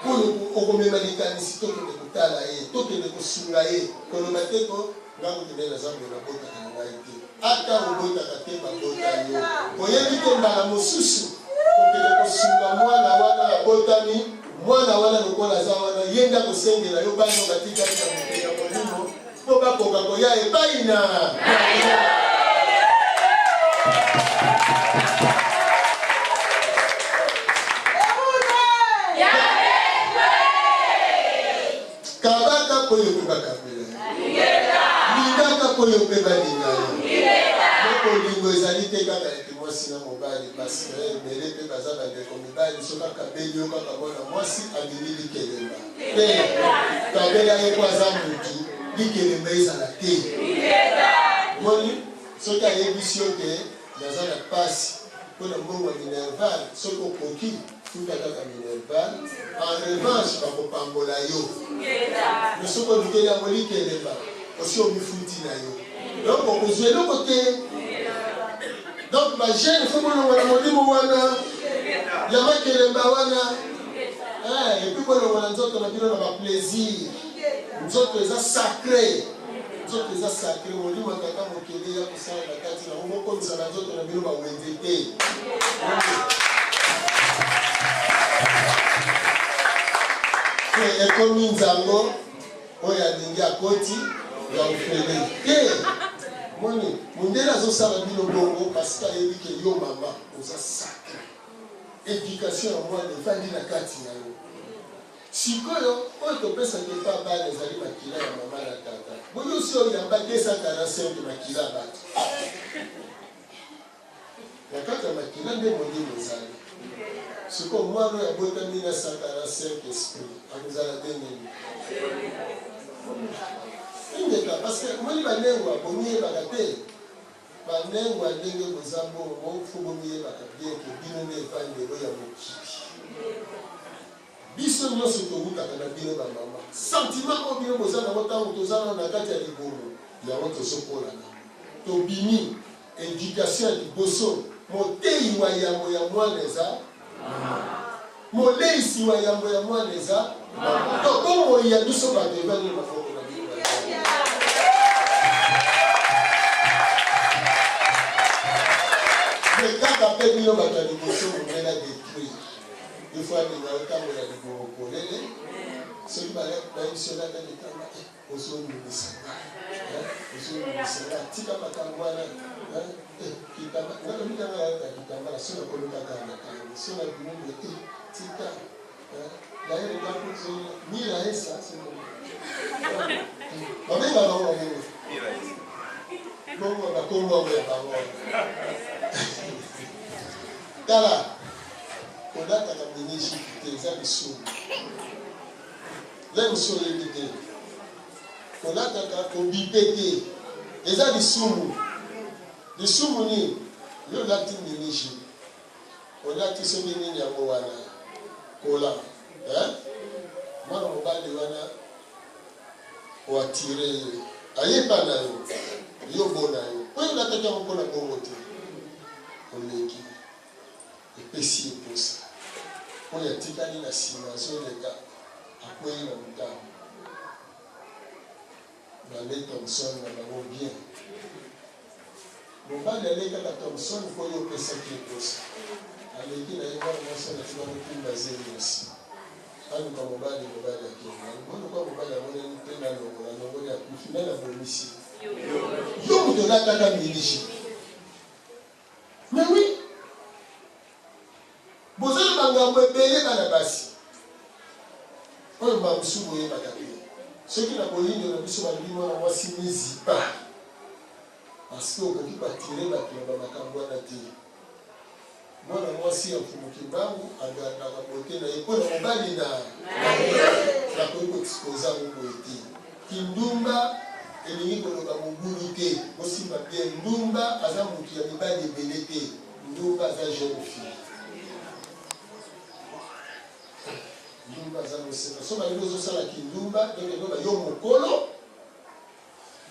oyo okomema likanisi tokende kotala ye, tokende kosunga ye, koloba te ko Nga kutu nde naza boye nabotaka na ngai te ata obotaka te babota yo oyebi te mbala mosusu kokende kosunga mwana wana abotami mwana wana lokola aza wana ye nde akosengela yo bana batikali na mokili ya molimo mpo bakoka koya epai na Kabaka mpo yo mpe bakabela yo. Lingaka mpo yo mpe balinga yo. Mpo bolingo ezali te kaka ya kimwasi na mobali, parce que ebele mpe baza bandeko mibali, soki akabeli yo kaka mwana mwasi alingi likelemba te. Kabela ye mpo aza mutu, likelemba ezala te. Moni soki ayebisi yo ke naza na pasi mpo na mbongo ya minerval, soki okoki Futa kaka minerval, en revanche bako pambola yo. Mais soki olukeli yango likelemba, osi omifuti na yo. Donc okozwa eloko te. Donc ba jeunes faut bolongola molimo wana ya makelemba wana. Eh, et puis bolongola nzoto na bino na ba plaisir. Nzoto eza sacré. Nzoto eza sacré, molimo ya tata mokeli ya kosala na kati na yango, bokomisa na nzoto na bino ba wenze te. Te ekomi nzango oyo alingi akoti ya ofele te. Moni mondele azosala bino bongo parce que ayebi ke yo mama oza sacré. Education ya mwana efandi na kati na yo. Sikoyo oyo topesaka epa bana ezali makila ya mama na tata. Boni osi oyamba 245 makila ya bato? Na kati ya makila nde molimo ezali. Sikoyo mwana oyo abotami na 145 esprit akozala ndenge nini? Ingeta, parce que omoni banengwa bomiyebaka te. Banengwa ndenge boza bongo fo bomiyebaka bien ke bino nde evandelo ya mokili. Biso nionso towutaka na bino ba mama. Sentiment oyo bino boza nango tango toza nanu na kati ya libumu, yango tozo kola nango. Tobimi, education ya liboso, moteyi wa yambo ya mwana eza mama. Moleisi wa yambo ya mwana eza mama. Donc bomoi ya biso bato evandi na maboko na bino ba mama. Mais kaka pe bino bato ya liboso mondele a detruire. Il faut alinga otambola libumu polele soki bayebisi yo lata litamba eh, ozoningisa nga eh, ozoningisa nga tika makambo wana eh, eh, kitamba nga lobi nanga nalata kitambala so nakomi kaka na kangi so na bimi boye eh, tika d'ailleurs nga kutu mira esa babenga bango babenga bongo bakombo yango ya bango Tala, kolataka mini jupe te eza lisumu. Lelo osi oyebi te. Kolataka kobipe te eza lisumu. Lisumu nini? Yo olati mini jupe, olati soki nini yango wana kola hein? Mwana mobali wana o attire ye aye epa na yo, yo bona yo po yo olataki yango pona bongo te. Oleki epesi ye posa oyo atikali na sima azoleka akweyi na motambo bale Thomson na bango bien mobali alekaka Thomson po yo opesaki ye posa aleki na ye mwana mwasi wana atika kokumba zemi na sima aluka mobali mobali akende aloboluka mobali amonani te na longola longoli akufi nani abomisi yo moto olataka miniji Mais oui, boza na bangambo ebele bana basi oyo mbala mosusu boyebaka te. Soki na boyindo na biso balobi mwana mwasi mizipa, parce que okoki koatire bato na bamakambo wana te. Mwana mwasi ya Mfumu Kimbangu agardaka beaute na ye mpo na mobali na nakoki koexpose yango boye te. Kindumba elingi koloba mobulu te. Bosimba bien, ndumba aza mutu ya mibali ebele te. Ndumba aza jeune fille. Ndumba aza moseka. So balingi ozosala kindumba, donc eloba yo mokolo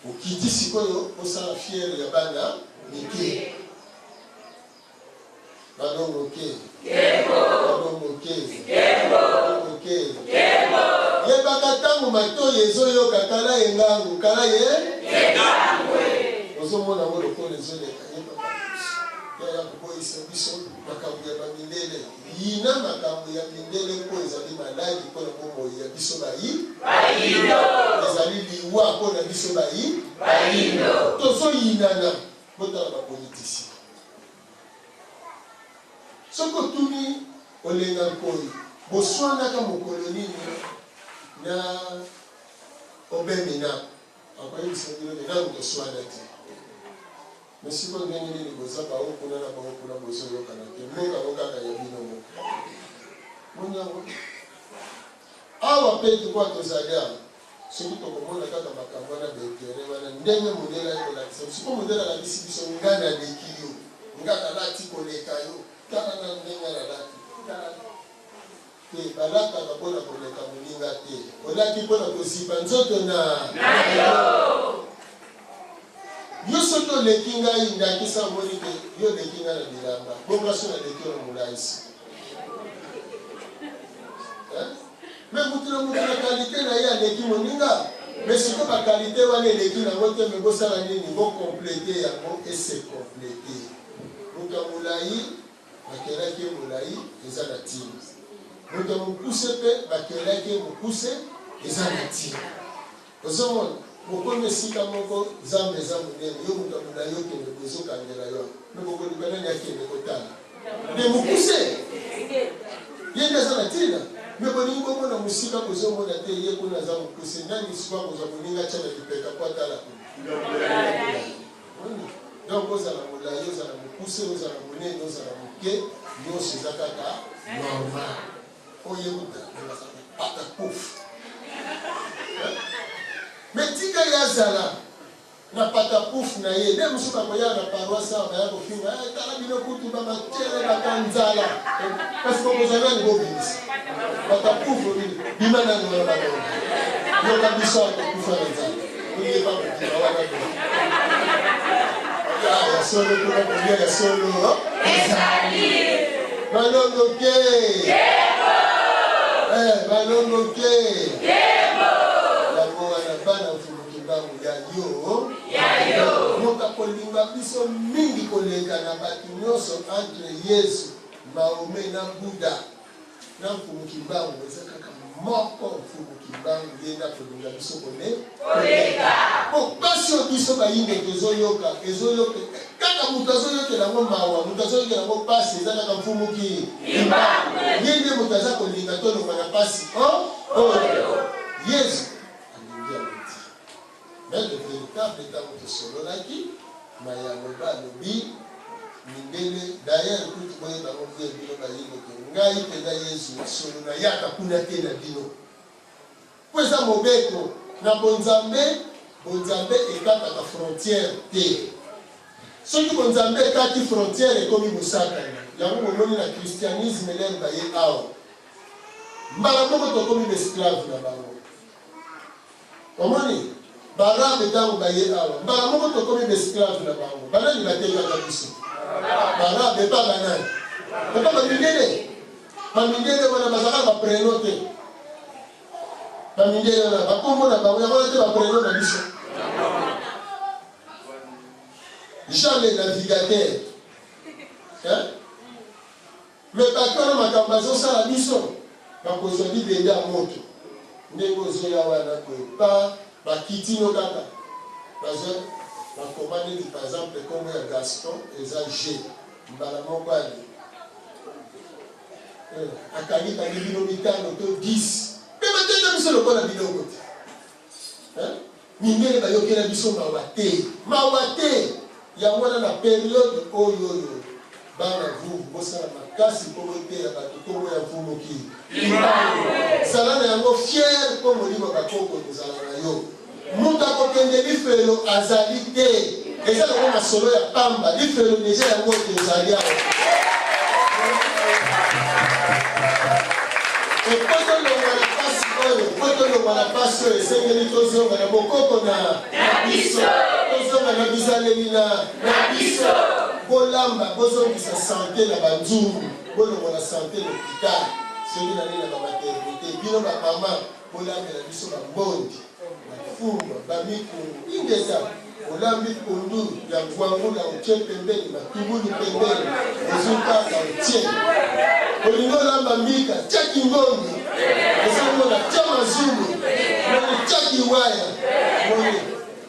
okiti sikoyo osala fiere ya bana mike. Balongo ke. Balongo ke. Balongo ke. Yebaka ntango matoi ezoyoka kala ye ngangu kala ye ozomona yango lokola ezoleka yebaka yaya koboyisa biso makambo ya bamindele yina makambo ya mindele mpo ezali maladi mpo na bomoi ya biso bayi ezali liwa mpo na biso bayi tozoyinana. Botala ba politiciens. Soki otuni Olenga Nkoyi, boswanaka mokolo nini na Aubin Minaku? Akoyebisa bino ke nanu toswana te. Mais sikoyo ndenge nini boza ba oyo kuna na ba oyo kuna bozoyokana te? Mboka yango kaka ya bino moko. Boni yango? Awa pe droit tozali awa. Soki tokomona kaka makambo wana ba interet wana ndenge mundele aye kolakisa biso po mundele alakisi biso nga naleki yo nga nalati koleka yo tala nga ndenge nga nalati tala te balataka pona koleka moninga te olati pona kozipa nzoto na yo yo soki oleki ngai ndakisa omoni ke yo oleki ngai na bilamba bongo nga soki naleki yo na molaisi hein? Mais mutu na mutu na qualite na ye aleki moninga mais sikoyo ba qualite wana eleki nango te mais bosala nini bo complete yango et se complete mutu ya molayi bakelaki ye molayi eza na tina mutu ya mokuse pe bakelaki ye mokuse eza na tina ozomona bokomi esika moko zamba eza monene yo mutu ya molayi okende boye ezokangela yo mais bokoluka nani akende kotala Mais mokuse ye nde aza na ntina me bolingi bomona mosika bozomona te ye kuna aza mokuse nani sikoyo akozwa moninga atya na lipeka mpo atala kuna donc ozala molai ozala mokuse ozala monene ozala moke nyonso eza kaka normal oyo euta pata pouf me tika ye azala Na patapouf na ye nde mosusu bakoya na paroisse awa baya kofinga eh, tala bino kutu ba macele bata nzala kasi bokozwa nani bobimisa patapouf bino bima nani wana bango yoka biso awa tokufa na nzala oyeba kobima wana boye ah, ya solo kuna kolia ya solo ezali malongo ke eh, malongo ke yango wana bana mfumu Kimbangu ya yo Ya yo. Moto akolinga biso mingi koleka na bato nyonso entre Yesu, Mahomet na Buddha na Mfumu Kimbangu eza kaka moko Mfumu Kimbangu ye nde akolinga biso kole Koleka. Po pasi oyo biso bayindo tozoyoka ezoyoke kaka moto azoyokela yango mawa moto azoyokela yango pasi eza kaka Mfumu ki Kimbangu. Ye nde moto aza kolinga tolongwa na pasi o oyo Yesu Alingi yango te. Mais le veritable tango tosololaki maye aloba alobi mindele d'ailleurs kutu boyeba yango bien bino bayindo ke ngai penza yezu ya solo nayaka kuna te na bino po eza mobeko na bonzambe bonzambe ekataka frontière te soki bonzambe ekati frontière ekomi bosatana yango bomoni na christianisme lere baye awa Mbala moko tokomi ba esclaves na bango. Omoni? Ba arabes tango baye awa, mbala moko tokomi ba esclaves na bango. Banani batekaka biso? Ba arabes epa banani? Epa ba mindele. Ba mindele wana bazalaka na ba prenom te. Ba mindele wana ba kombo na bango yango wana te ba prenom na biso. Jean le navigateur. Hein? Mais batu wana makambo bazo sala biso bakozua libende ya moto ndenge ozoya wana boye pa bakiti no kaka bazo bakoma neti par exemple kombo ya Gaston eza G mbala moko ale eh, akangi kangi bino mitano to 10 pe bateta biso lokola biloko te eh? Mindele bayokela biso mawa te mawa te yango wana na periode oyo oyo bana vuvu bosala makasi po boteya bato kombo ya mfumu ki zala na yango fier po molimo ya bakoko ekozala na yo moto akokende lifelo azali te. Eza nango masolo ya pamba, lifelo deja yango tozali awa. Po tolongwa na pasi oyo, po tolongwa na pasi oyo, esengeli tozonga na bokoko na biso, tozonga na bizaleli na biso. Bolamba, bozongisa sante na banzungu, bolongola sante na hôpital, soki na nini na bamaternité. Bino bamama, bolambela biso bambondi, bafumbwa, bamikungu, ingeta. Olambi pondu ya ngwangula, otie pembeni, matubulu pembeni, ozwi kaka otie. Olingi olamba mbika, tia kingongi, ozomona, tia mazulu, moni, tia kiwaya, moni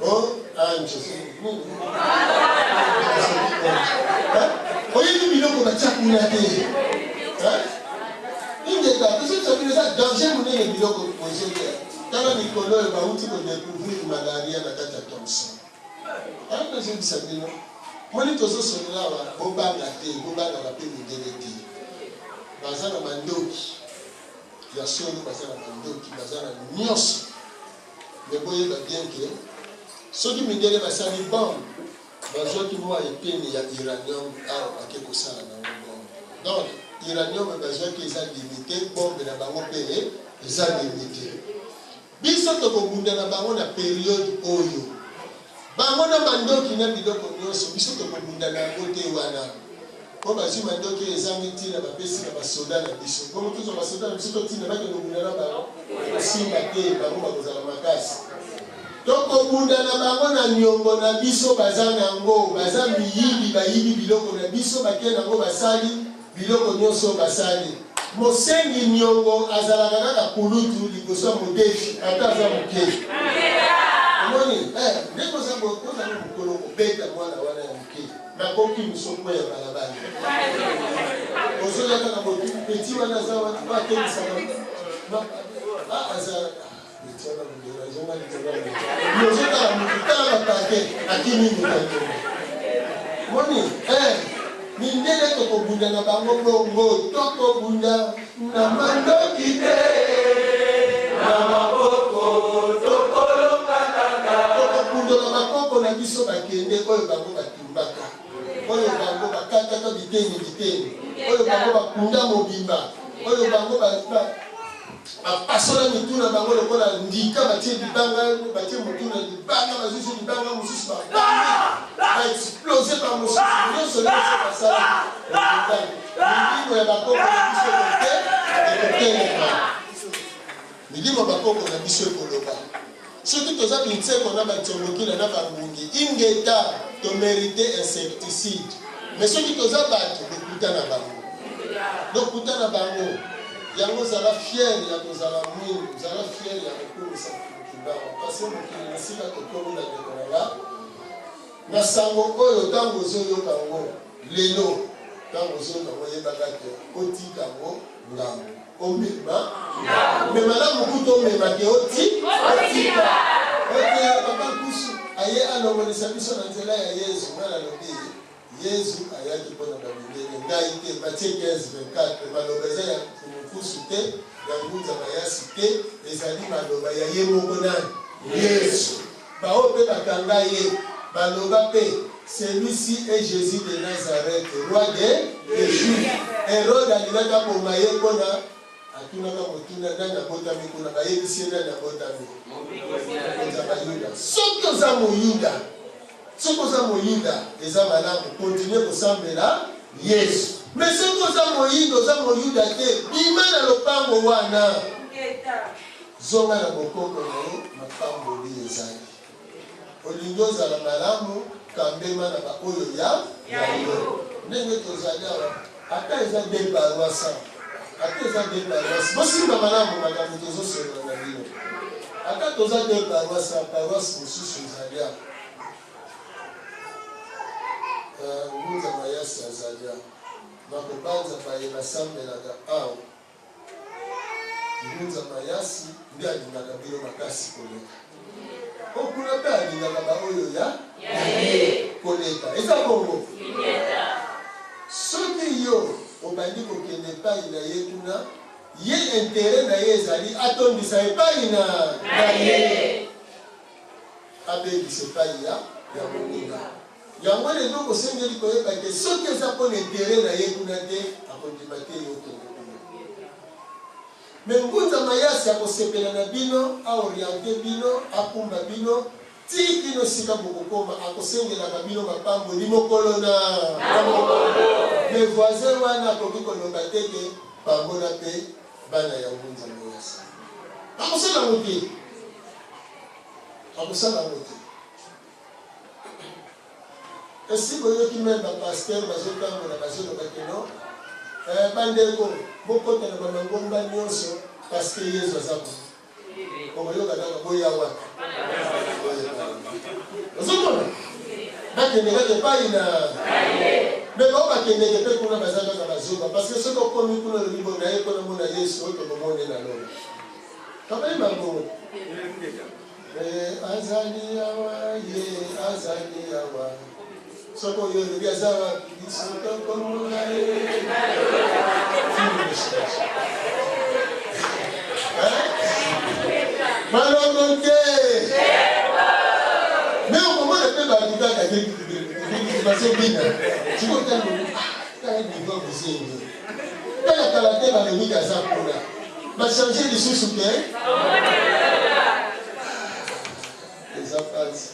o anjo oyebi biloko batia kuna te. Ingeta, tozobisa bino, eza danger monene biloko bozolia. Tala mikolo oyo bauti kodécouvrir malaria na kati ya Thomson. Tala, nazobisa bino, moni, tozosolola awa, bobanga te, bobangaka mpe mindele te. Baza na mandoki ya solo, baza na mandoki, baza na nyonso, mais boyeba bien ke soki mindele basali bombe, bazwaki mwa eteni ya uranium awa, bake kosala nango bombe. Donc uranium bazwaki eza limité, bombe na bango mpe eza limité. Biso tokobunda na bango na période oyo, bango na mandoki na biloko nyonso, biso tokobunda na yango te wana, mpo bazwi mandoki oyo ezangi ntina, bapesi na basoda na biso. Bongo tozwa basoda na biso, totinda bakende kobunda na bango, kosimba te, bango bakozala makasi. Tokobunda na bango na niongo na biso baza nango. Baza miyibi, bayibi biloko na biso, bake nango, basali biloko nyonso basali. Mosengi niongo azalaka kaka kulutu liboso ya modefi, ata aza moke. Omoni ndenge ozali mokolo kobeta mwana wana ya moke, nakoki mosoko ya balabala, ozoya kaka petit wana aza wana, atemisaka, aza petit wana ozotala motu, tala baparke, akimi moto. Moni mindele, tokobunda na bango bongo, tokobunda na mandoki te, na maboko tokolonga kaka. Tokobundola bakoko na biso bakende, oyo bango batumbaka, oyo bango bakataka biteni biteni, oyo bango bakunda mobimba, oyo bango bapasola mitu na bango lokola ndika, batie libanga, batie motu na libanga, bazwisi libanga mosusu, babambi, baexplose bamosusu, nyonso nyonso basala. Milimo ya bakoko na biso kote ekotelema, milimo bakoko na biso ekoloba. Soki toza binseko na bantiongokila na bangungi, ingeta, tomérite insecticide. Mais soki toza bato, lokuta na bango, lokuta na bango yango. Ozala fier ya kozala mwindu, ozala fier ya kokumisa mokili, parce mokili esika tokomi na ndeko na nga na sango oyo. Ntango ozoyoka yango lelo, ntango ozoyoka yango, oyebaka ke otika yango ngambo, omema mema na mokutu, omema ke otika. Ote papa Nkusu aye alongolisa biso na nzela ya Yezu. Ngai nalobi, Yezu ayaki mpona bamindele, ngai te. Matthieu 15 24, maloba eza ya Nkusu te, ya Ngunza Mayasi te, ezali maloba ya ye moko nani? Yesu. Baoyo mpe bakanga ye baloba mpe: "Celui-ci est Jésus de Nazareth, roi des Juifs." Hérode alingaki aboma ye mpona atunaka motuna: nani abotami kuna? Bayebisi ye nani abotami, mokonzi ya Bayuda. Soki oza Moyuda, soki oza Moyuda, eza malamu, continue kosambela Yesu. Mais soki oza Moyindo, oza Moyuda te, bima na lopango wana, zonga na bokoko na yo. Mapamboli ezali. Olingi ozala malamu, kambema na baoyo ya yo. Ndenge tozali awa, ata eza de paroisse, ata eza de paroisse, bosimba malamu makambo tozosolola na bino. Ata toza de paroisse, paroisse mosusu ezali awa, Ngunza Mayasi azali awa, nakobanza baye basambelaka awa, Ngunza Mayasi nde alingaka bino makasi koleka. Okuna mpe alingaka baoyo ya koleka. Eza bongo. Soki yo obandi kokende epai na ye kuna, ye intérêt na ye ezali atondisa epai na ye, abebisa epai ya moninga. Yango wana eloko osengeli koyeba ke soki eza mpo na interet na ye kuna te, akondima te yo okende kuna. Mais Ngunza Mayasi akosepela na bino, a orienter bino, akumba bino tii kino esika bokokoma, akosengelaka bino mapamboli mokolo na mokolo. Mais voisin wana akoki koloba te ke pambola mpe bana ya Ngunza Mayasi. Akosala yango te. Akosala yango te. Esi boyoki meme ba pasteur bazotambola bazoloba ke non eh, bandeko bokota na ba mangomba nyonso parce que Yezu aza kuna. Okoyoka kaka boya wapi? Ozomona bakende kaka epai na me bao bakendeke mpe kuna baza kaka bazoba parce que soki okomi kuna olobi bo naye mpo namona Yesu oyo tokomone na lola. Kabayeba bongo. Eh, azali awa ye azali awa soki oyo olobi aza wapi biso tokomona ye. Malongo te me okomona mpe bato kaka bazobina sikoyo ntango tala niveau ya bozengi tala kala te balobi kaza kuna Ba changer lisusu te. Eza pasi.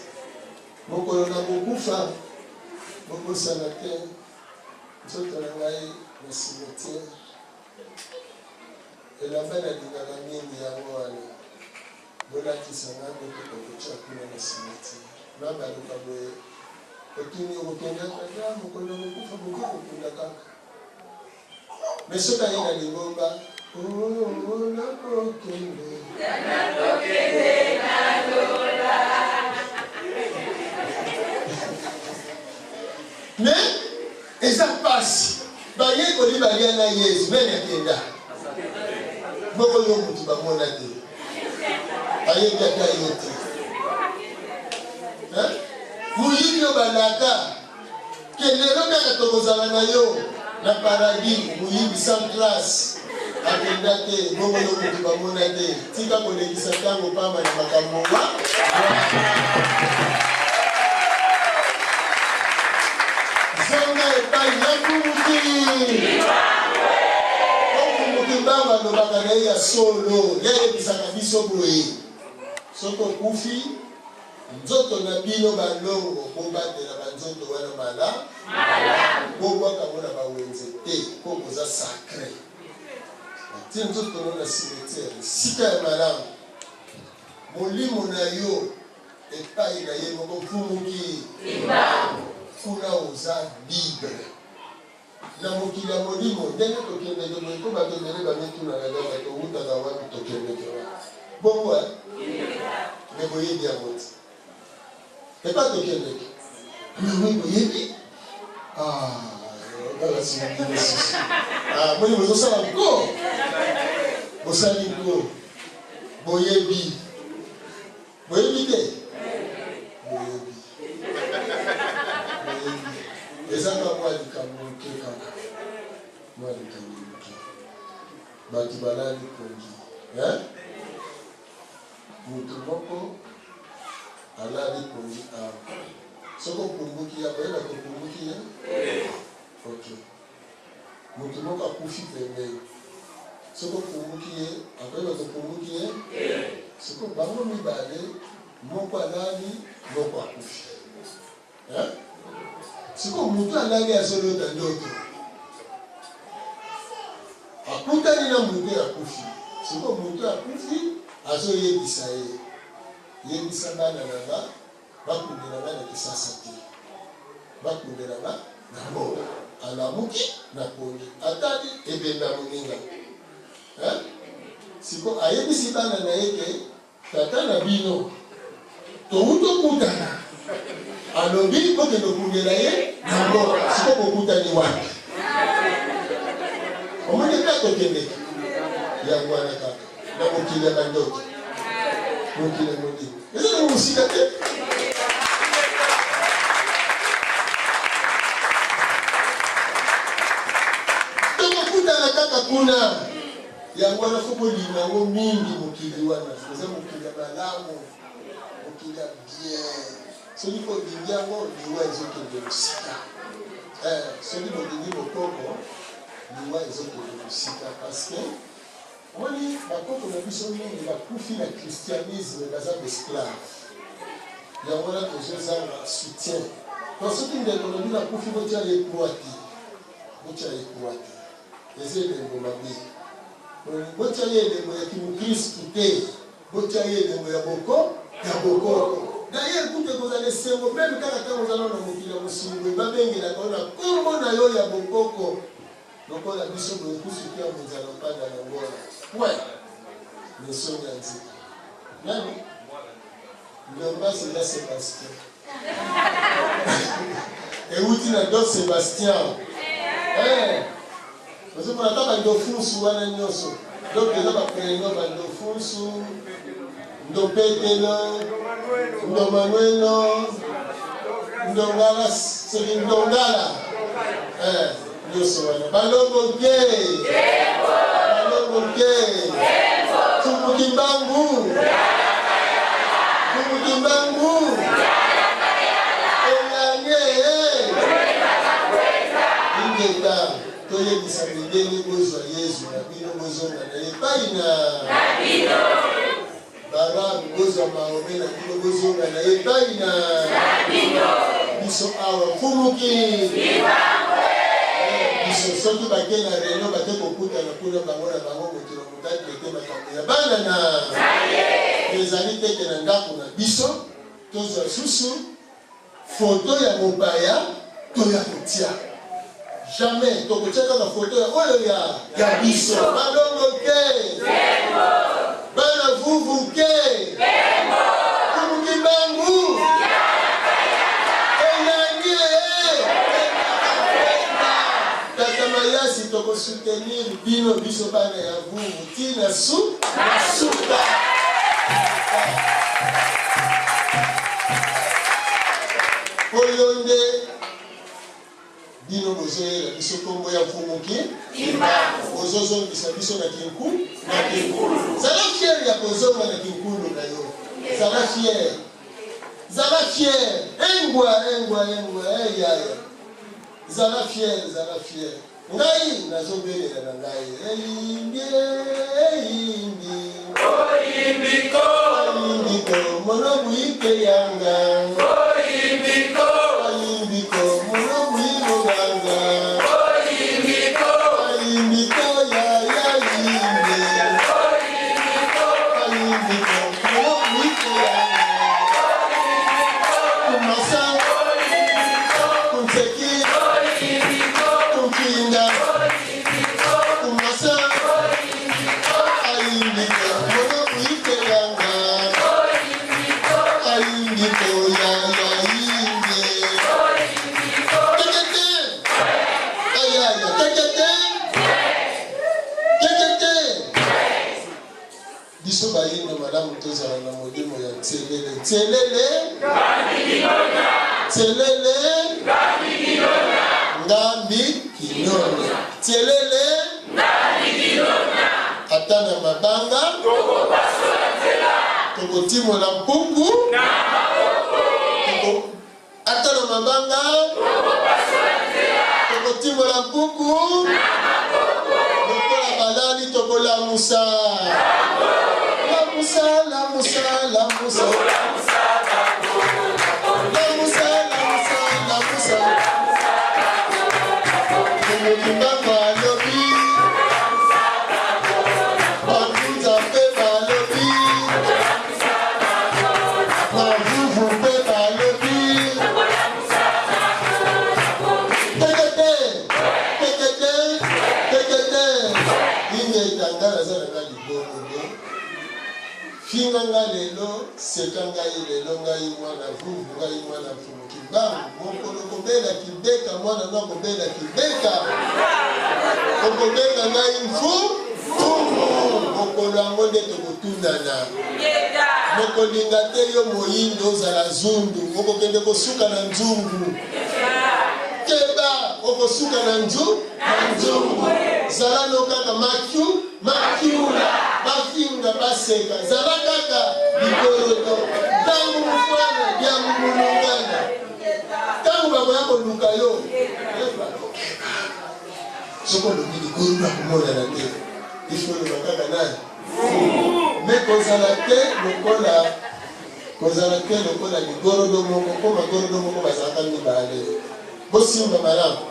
Mokolo na kokufa bobosana te nzoto na ngai na cimetière. Elamba nalingaka mingi yango wana bolatisa ngai botoka kotya kuna na cimetière. Nabaluka boye otuni okokende kaka mokolo na kokufa boke kokunda kaka. Mais soki aye na lingomba oh nakokende. Nakokende na lola. Mais eza pasi bayekoli balia na Yezu nani akenda moko yo mutu bamona te ayebi ata yo te moyibi oyo balaka Ke lelo kaka tokozala na yo na paradis. Moyibi sans trace akenda te, bongo yo mutu bamona te. Tika kolekisa tango pamba na makambo wa zonga epai ya Mfumu Mfumu Kimbangu alobaka na ye ya solo, ye ayebisaka biso boye, soki okufi Nzoto na bino ba longo bobatela ba nzoto wana mala malamu bobwaka ngo na ba wenze te po boza sacre batie nzoto no na cimetière esika ya malamu molimo na yo epai na ye moko mfumuki kuna oza libre na mokili ya molimo ndenge tokendeke boye mpo bato ebele bamitunaka kaka towutaka wapi tokendeke wapi bongo eh? Me boyebi yango te epa tokendeke mais oui boyebi ah, kaka sima bino susu ah, boni bozosala nko bosali nko boyebi Boyebi te? Boyebi. Boyebi. Eza ka mwa likambo moke kaka. Mwa likambo moke. Bato balali pongi. Hein? Moto moko alali pongi awa. Soki opumbuki ye, akoyeba ke opumbuki ye? Ok. Moto moko akufi pembeni. Soki opumbuki ye, akoyeba ke opumbuki ye? Sikoyo bango mibale, moko alali, moko akufi. Hein? Sikoyo moto alali azolota ndoto. Akutani na moto akufi. Sikoyo moto akufi azoyebisa ye, yebisa bana na nga bakundela nga na Kisasa te. Bakundela nga na mboka. Alamuki na pongi atali ebembe ya moninga. Hein? Siko ayebisi bana na ye ke tata na bino towuti okutana alobi bokende okundela ye na mboka. Siko bokutani wapi? Omoni epai tokendeke yango wana kaka na mokili ya bandoki, mokili ya molimo eza nango mosika te. Tokokutana kaka kuna. Yango wana fo bolinga yango mingi mokili wana. Eza mokili ya malamu, mokili ya bien. Soki mpe olingi yango, liwa ezokende mosika. Eh, soki bolingi bokoko, liwa ezokende mosika parce que omoni bakoko na biso mingi bakufi na christianisme, baza baesclave. Yango wana tozozanga soutien. Donc soki ndeko na bino akufi, botia ye croix te, botia ye croix te, eza elembo mabe. Botia ye elembo ya kimokristu te, botia ye elembo ya boko ya bokoko. D'ailleurs kutu ekozala esengo meme kaka ntango oza nano na mokili ya mosuni boye, babengelaka yo na nkombo na yo ya bokoko, lokola biso boye kusuki ya monzala mpanda na ngola point mesoni ya nzela nani Ndombasi eza Sebastien euti na do Sebastien. Eh, ozomona ata bandofunsu wana nyonso, donc eza bapreno bandofunsu, ndopetelo, ndomanuelo, ndongala, soki ndongala. Eh, nyonso wana balongo ke balongo ke Mfumu Kimbangu, Mfumu Kimbangu elanye ingeta. Toyebisa mindele bozwa Yezu na bino, bozonga na ye epai na barabu, bozwa Mahome na bino, bozonga na ye epai na biso awa. Mfumuki biso soki bake na réunion, bake kokutana kuna bango na bango, moto na moto atraite makambo ya bana na ezali teke na ndako na biso tozwa susu foto ya mopaya to ya kotia. Jamais tokotia kaka foto ya oyo ya biso. Balongo ke bana vuvu ke Mfumu Kimbangu eyangi. Tata Mayasi, tokosoutenir bino, biso bana ya vuvu ntina su na suka. Oyo nde bino bozoyela biso nkombo ya Mfumuki, bozozongisa biso na kinku na kinkulu. Zala fier ya kozonga na kinkulu na yo, zala fier, zala fier. Engwa engwa engwa, eyaya, zala fier, zala fier. Ngai nazobelela na ngai eyimbi eyimbi. Oyimbiko. Oyimbiko monobu ike yanga. Oyimbiko. Oyimbiko monobu iboganga. Oyimbiko. Oyimbiko ya ya yimbe. Oyimbiko. Oyimbiko monobu ike yanga. Kumasa. Oyimbiko. Kunseki. Oyimbiko. Kumfinda. Oyimbiko. Kumasa. Oyimbiko. Ayimbiko monobu ike yanga. Oyimbiko. Ayimbiko ya ya yimbe. Oyimbiko. Tekete ayaya tekete tekete. Biso bayindo malamu tozala na molimo ya tselele tselele tselele ngambi kinone tselele ata na mabanga tokotimola mpungu. Ata na mabanga tokotimola mpuku lokola balali, tokolamusa lamusa lamusa lamusa lamusa lamusa lamusa. Mokimbango alobi, bangunza mpe balobi, bavuvu mpe balobi tekete tekete tekete ingeta. Nga naza na nga libongo nde finga nga lelo, seka ngai lelo, ngai mwana vuvu, ngai mwana Mfumu Kimbangu. Mokolo kobela kibeka, mwana no akobela kibeka, okobenga ngai mfu mfumu. Mokolo yango nde tokotunana. Mokolinga te yo moyindo ozala zundu, okokende kosuka na nzungu. Keba, okosuka na nzu na nzungu. Zala no kaka makiu makiula, bafinga. baseka, zala kaka ligorodo. Ntango mofwana diangu molongana, ntango bakoya koluka yo, yeba okeba. Soki olobi ligorodo akomonana te, ifo oloba kaka nani me kozala te lokola kozala te lokola ligorodo moko, mpo magorodo moko bazalaka mibale. Bosimba malamu,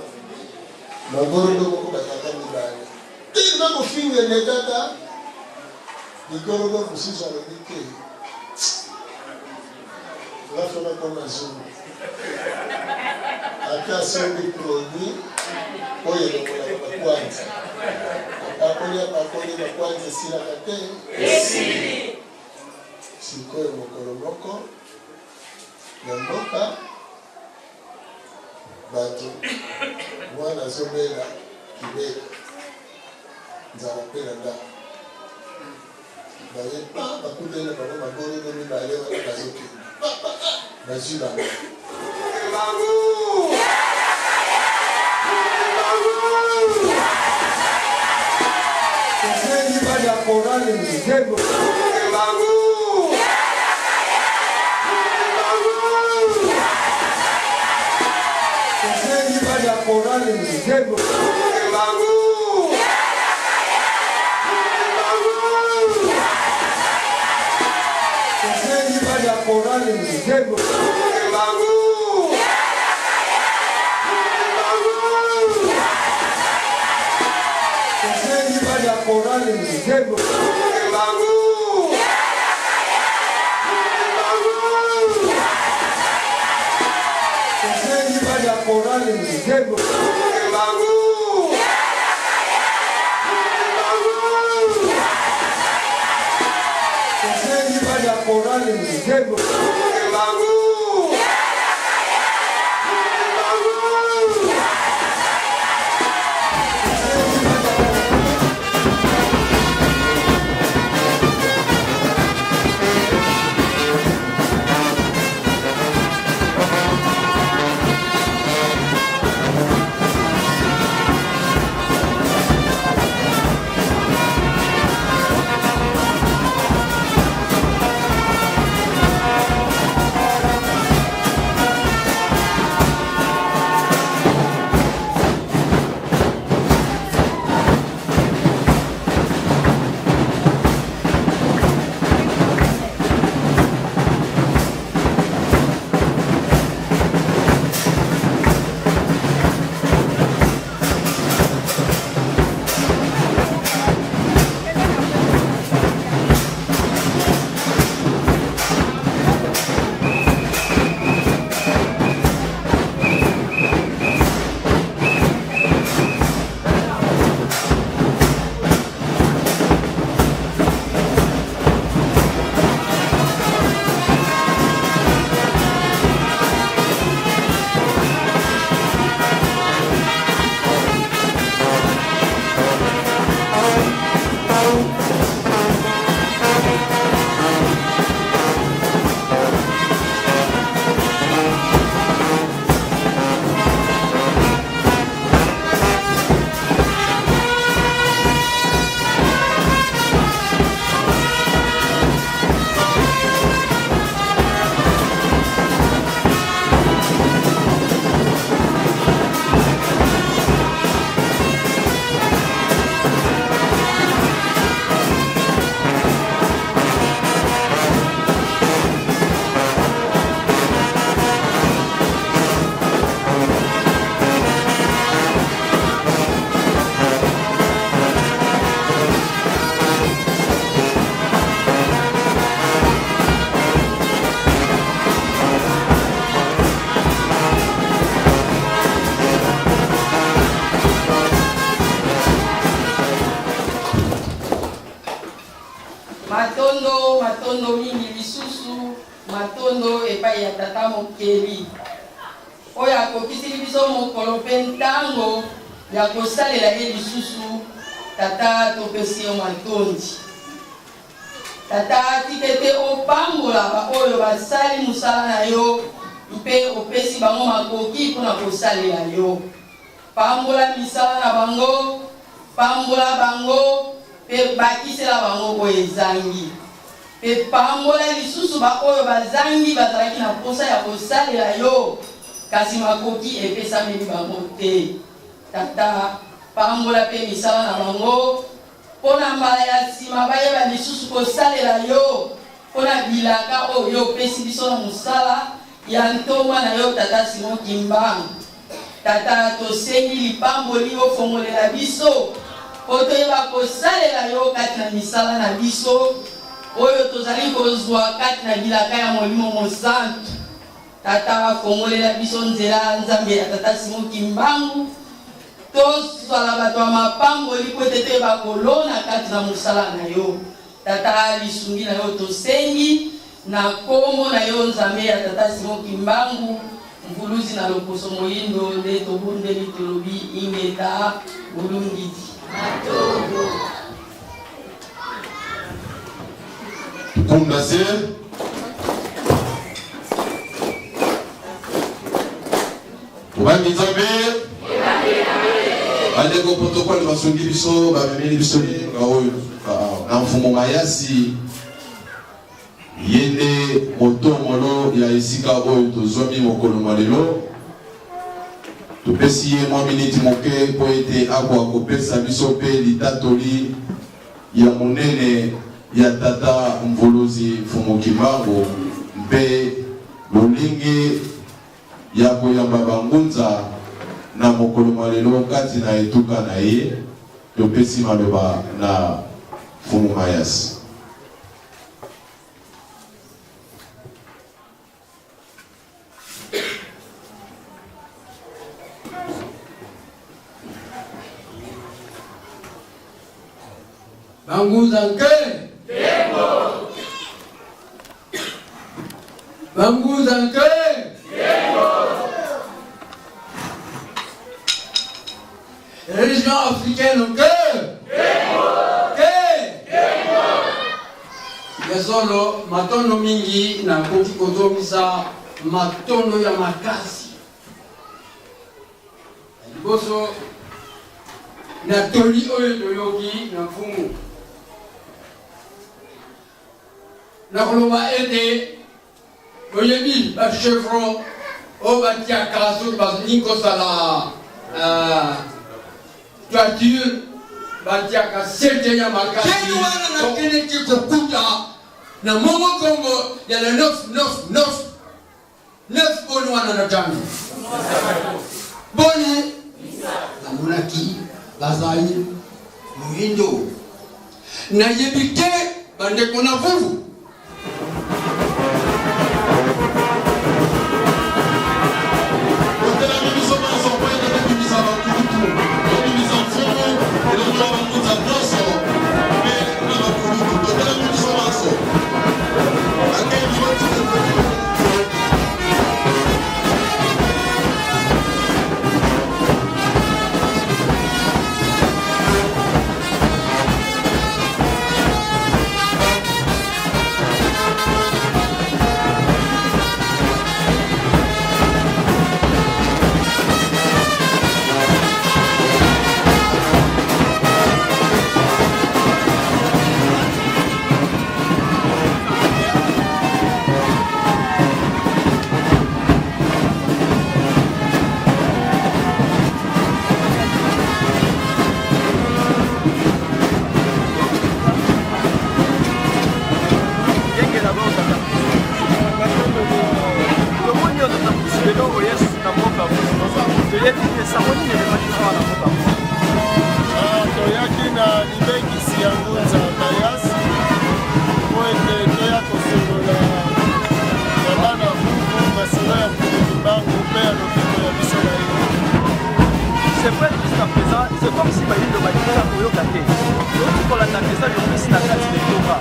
magorodo moko bazalaka mibale. Tellement kofinga elekaka, ligorodo mosusu alobi te, nga fo nakoma zulu. Ata asombi produit oyo elongolaka bakwanza, apakoli apakoli, bakwanza esilaka te. Sikoyo mokolo moko na mboka bato, mwana azobela kibeka, nzala mpe na ndako, baye pa bakutani na bango magorodo mibale wana bazokende, bazwi bango. Tosengi bana chorale nzembo. Tosengi bana chorale nzembo. Tosengi bana chorale nzembo. Tosengi bana chorale nzembo. Tosengi bana chorale nzembo. Tosengi bana chorale nzembo. Matondo, matondo mingi lisusu, matondo epai ya Tata Mokeli oyo akokisili biso mokolo mpe ntango ya kosalela ye lisusu. Tata, topesi yo matondi. Tata, tika ete opambola baoyo basali mosala na yo mpe opesi bango makoki mpo na kosalela yo. Pambola misala na bango, pambola bango mpe Mpe bakisela bango oyo ezangi. Mpe pambola lisusu baoyo bazangi, bazalaki na mposa ya kosalela Yo, kasi makoki epesameli bango te. Tata, pambola mpe misala na bango, mpo na mbala ya nsima bayeba lisusu kosalela Yo mpo na bilaka oyo Yo opesi biso na mosala ya ntoma na Yo, Tata Simon Kimbangu. Tata, tosengi lipamboli ofongolela biso mpo toyeba kosalela Yo kati na misala na biso oyo tozali kozwa kati na bilaka ya Molimo Mosantu. Tata, fongolela biso nzela, Nzambe ya Tata Simon Kimbangu, tozala bato ya mapamboli mpo ete toyeba kolona kati na mosala na Yo. Tata, lisungi na Yo tosengi na kombo na Yo, Nzambe ya Tata Simon Kimbangu, Mvuluzi na loposo moyindo, nde tobondeli tolobi ingeta bulungidi. Matondo. Tukunda se. Tobangi Nzambe. Bandeko protocole basungi biso bamemeli biso lilinga oyo na mfumu Mayasi ye nde motomolo ya esika oyo tozwami mokolo mwa lelo. Topesi ye mwa miniti moke mpo ete akoka kopesa biso mpe litatoli ya monene ya Tata Mvuluzi Mfumu Kimbangu mpe lolenge ya koyamba bangunza na mokolo mwa lelo kati na etuka na ye. Topesi maloba na Mfumu Mayasi. Bangunza nke! Bangunza nke! Région africaine nke! Ke! Ya solo, matondo mingi nakoki kozongisa matondo ya makasi. Ya liboso, na toli oyo toyoki na mfumu, nakoloba ete boyebi ba chevron oyo batiaka soki balingi kosala uh, toiture batiaka sete ya makasi. Wana nakendeki kokuta na mongo kongo ya na 999 9 boni wana na ntango boni namonaki bazali moindo nayebi te bandeko na vuvu. Totelami biso banso mpo ete tobimisa bankulutu, tobimisa mfumu elongo na bangunza nyonso mpe na bakulutu. Totelami biso banso. Bakeli batika. Toyaki na libengisi ya Ngunza Mayasi mpo ete toya kosolola na bana Vuvu masolo ya Mfumu Kimbangu mpe ya lobiko ya biso na ye. C'est vrai, jusqu'à présent, c'est comme si bayindo balingaka koyoka te. Toyoti kolanda message opesi na kati na etonga.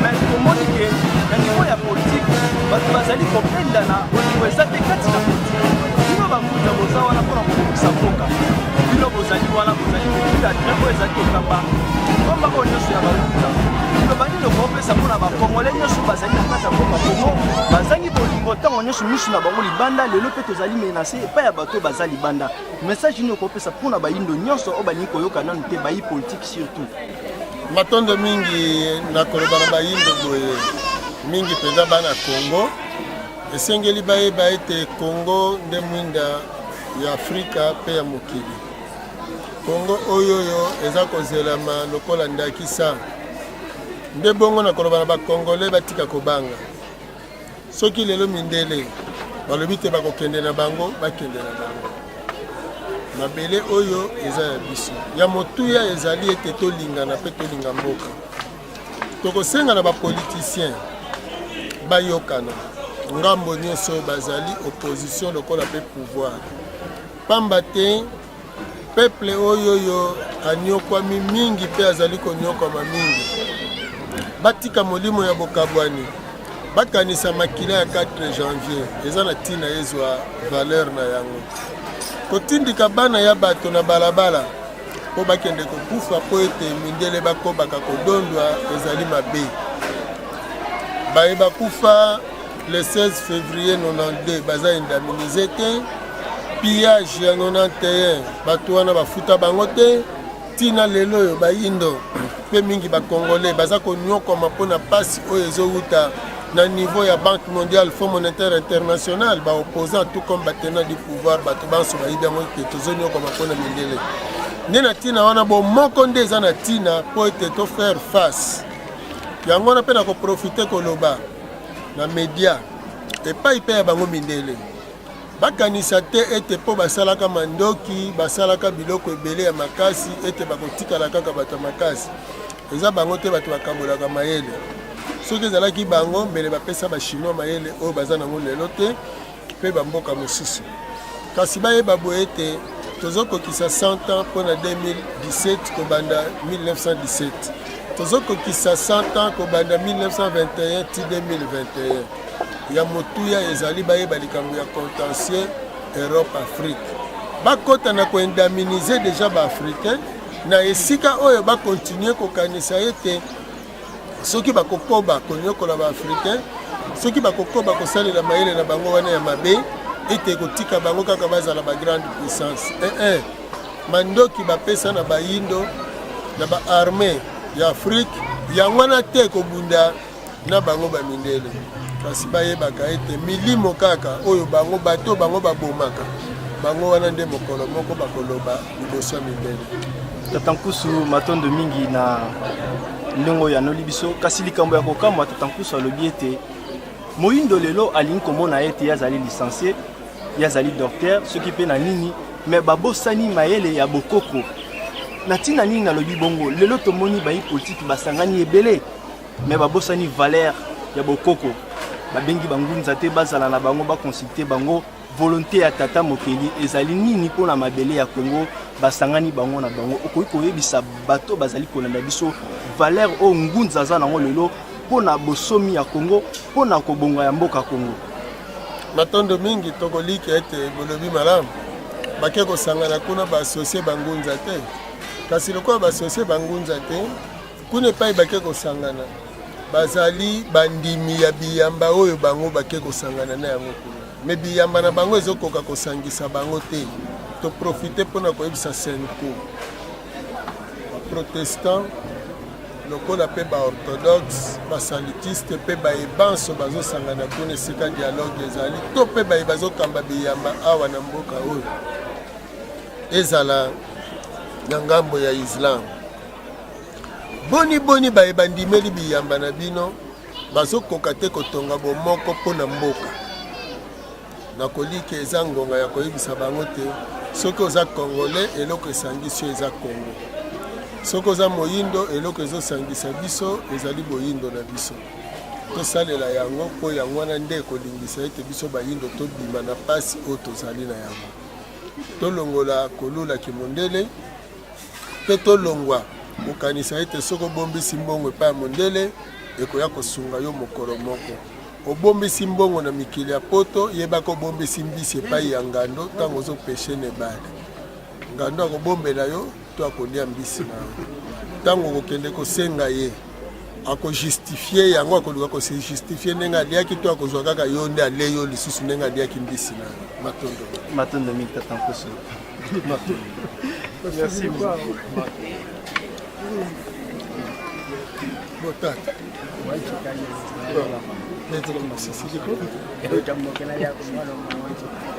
Mais tomoni ke na niveau ya politique, bato bazali kobendana, bolingo eza te kati na politique. Bino bangunza boza wana mpona kobongisa mboka. Bino bozali wana bozali kotinda train oyo ezali kokamba ngomba oyo nyonso ya bangunza. Liloba nini okopesa mpona bakongole nyonso bazali na kati ya mboka Kongo bazangi bolingo ntango nyonso miso na bango libanda lelo mpe tozali menase epai ya bato oyo baza libanda. Message nini okopesa mpo na bayindo nyonso oyo balingi koyoka nanu te bayi politique surtout? Matondo mingi na koloba na bayindo boye, mingi mpenza bana Congo, esengeli bayeba ete Congo nde mwinda ya Afrika mpe ya mokili. Congo oyo oyo eza kozelama lokola ndakisa. Nde bongo na koloba na bakongole batika kobanga. Soki lelo mindele balobi te bakokende na bango, bakende na bango. Mabele oyo eza ya biso. Ya motuya ezali ete tolingana mpe tolinga mboka. Tokosenga na bapoliticien bayokana ngambo nyonso bazali opposition lokola mpe pouvoir, pamba te Peuple oyo oyo anyokwami mingi mpe azali konyokwama mingi. Batika molimo ya bokabwani, bakanisa makila ya 4 janvier eza na ntina ezwa valeur na yango. Kotindika bana ya bato na balabala mpo bakende kokufa mpo ete mindele bakobaka kodondwa ezali mabe. Baye bakufa le 16 février 92 baza indemnise te. Pillage ya 91 bato wana bafuta bango te. Tina lelo oyo bayindo mpe mingi bacongolais baza konyokwama mpo na mpasi oyo ezowuta na niveau ya Banque mondiale, Fonds monétaire international, baopposant tout comme batenant du pouvoir, bato banso bayibi yango ete tozonyokwama mpo na mindele. Nde na ntina wana bomoko nde eza na ntina mpo ete to faire face. Yango wana mpe nakoprofite koloba na media epai mpe ya bango mindele Bakanisa te ete mpo basalaka mandoki, basalaka biloko ebele ya makasi, ete bakotikala kaka bato ya makasi. Eza bango te bato bakabolaka mayele. Soki ezalaki bango, mbele bapesa ba Chinois mayele oyo baza nango lelo te, mpe bamboka mosusu. Kasi bayeba boye ete tozokokisa 100 ans mpo na 2017 kobanda 1917. Tozokokisa 100 ans kobanda 1921 ti 2021. Ya motuya ezali bayeba likambo ya contentieux Europe Afrique. Bakota na koindemniser deja ba africain na esika oyo bakontinue kokanisa ete soki bakokoba konyokola ba africain, soki bakokoba kosalela mayele na bango wana ya mabe, ete ekotika bango kaka bazala ba grande puissance. Eh, eh. Mandoki bapesa na bayindo na ba armee ya Afrique yango wana te kobunda na bango ba mindele, kasi bayebaka ete milimo kaka oyo bango bato bango babomaka bango wana nde mokolo moko bakoloba liboso ya mindele. Tata Nkusu, matondo mingi na ndenge oyo anoli biso. Kasi likambo ya kokamwa, Tata Nkusu alobi ete moyindo lelo alingi komona ete ye azali licencie, ye azali docteur, soki mpe na nini, me babosani mayele ya bokoko. Na ntina nini nalobi bongo? Lelo tomoni bayi politiki basangani ebele Mais babosani valeur ya bokoko. Babengi bangunza te bazala na bango ba consulter bango volonte ya tata mokeli ezali nini mpo na mabele ya Congo. Basangani bango na bango. Okoki koyebisa bato bazali kolanda biso valeur oyo ngunza aza nango lelo mpo na bosomi ya Congo, mpo na kobonga ya mboka Congo? Matondo mingi, tokoliki ete bolobi malamu. Bake kosangana kuna ba associe bangunza te, kasi lokola ba associe bangunza te Kuna epai bake kosangana, bazali bandimi ya biyamba oyo bango bake kosangana na yango kuna. Me biyamba na bango ezokoka kosangisa bango te. Toprofite mpo na koyebisa CENCO, baprotestant lokola mpe baorthodoxe, basalutiste mpe baye banso bazosangana kuna esika dialogue ezali, to mpe baye bazokamba biyamba awa na mboka oyo, ezala na ngambo ya islam. Boni boni baye bandimeli biyamba na bino bazokoka te kotonga bomoko mpo na mboka? Nakolike eza ngonga ya koyebisa bango te soki oza congolais eloko esangisi yo eza Congo, soki oza moyindo eloko ezosangisa biso ezali boyindo na biso. Tosalela yango mpo yango wana nde ekolingisa ete biso bayindo tobima na pasi oyo tozali na yango. Tolongola kolula kimondele mpe tolongwa kokanisa ete soki obombisi mbongo epai ya mondele ekoya kosunga yo mokolo moko. Obombisi mbongo na mikili ya poto, yebaka obombisi mbisi epai ya ngando ntango ozopeshe na ebale. Ngando akobombela yo to akolia mbisi na yo. Ntango okokende kosenga ye akojustifie yango, akoluka kose justifie ndenge aliaki to akozwa kaka yo nde ale yo lisusu ndenge aliaki mbisi na yo. Matondo. Matondo mingi tata Nkusu. Merci. Botata.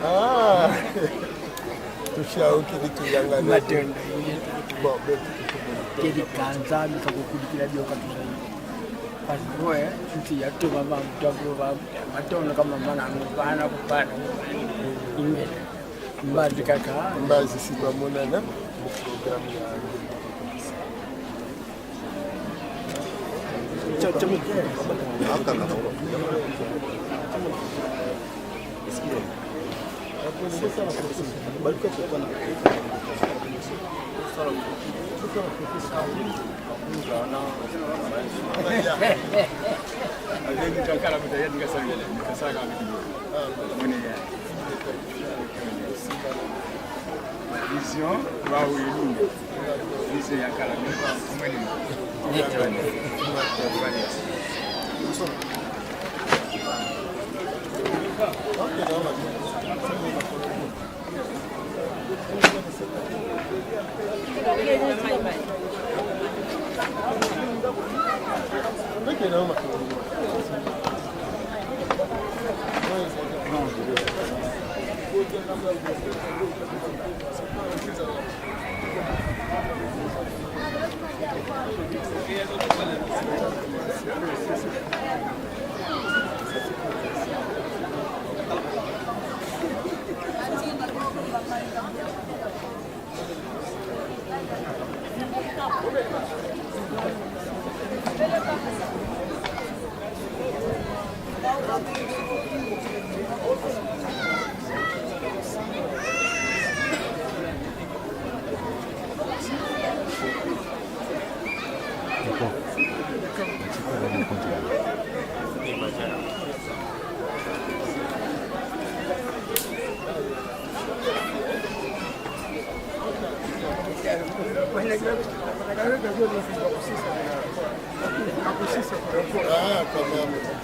Ah. Tushaukili tuyangana. Bon, kelikanza mikakukulikila byoka tuzayi pasiboe nti yatuma bamutakuba matono kama manangu bana kupana imbele mbazi kaka mbazi sibamonana mu programme ya Vision wawilunga vision ya kala Ah, quand même.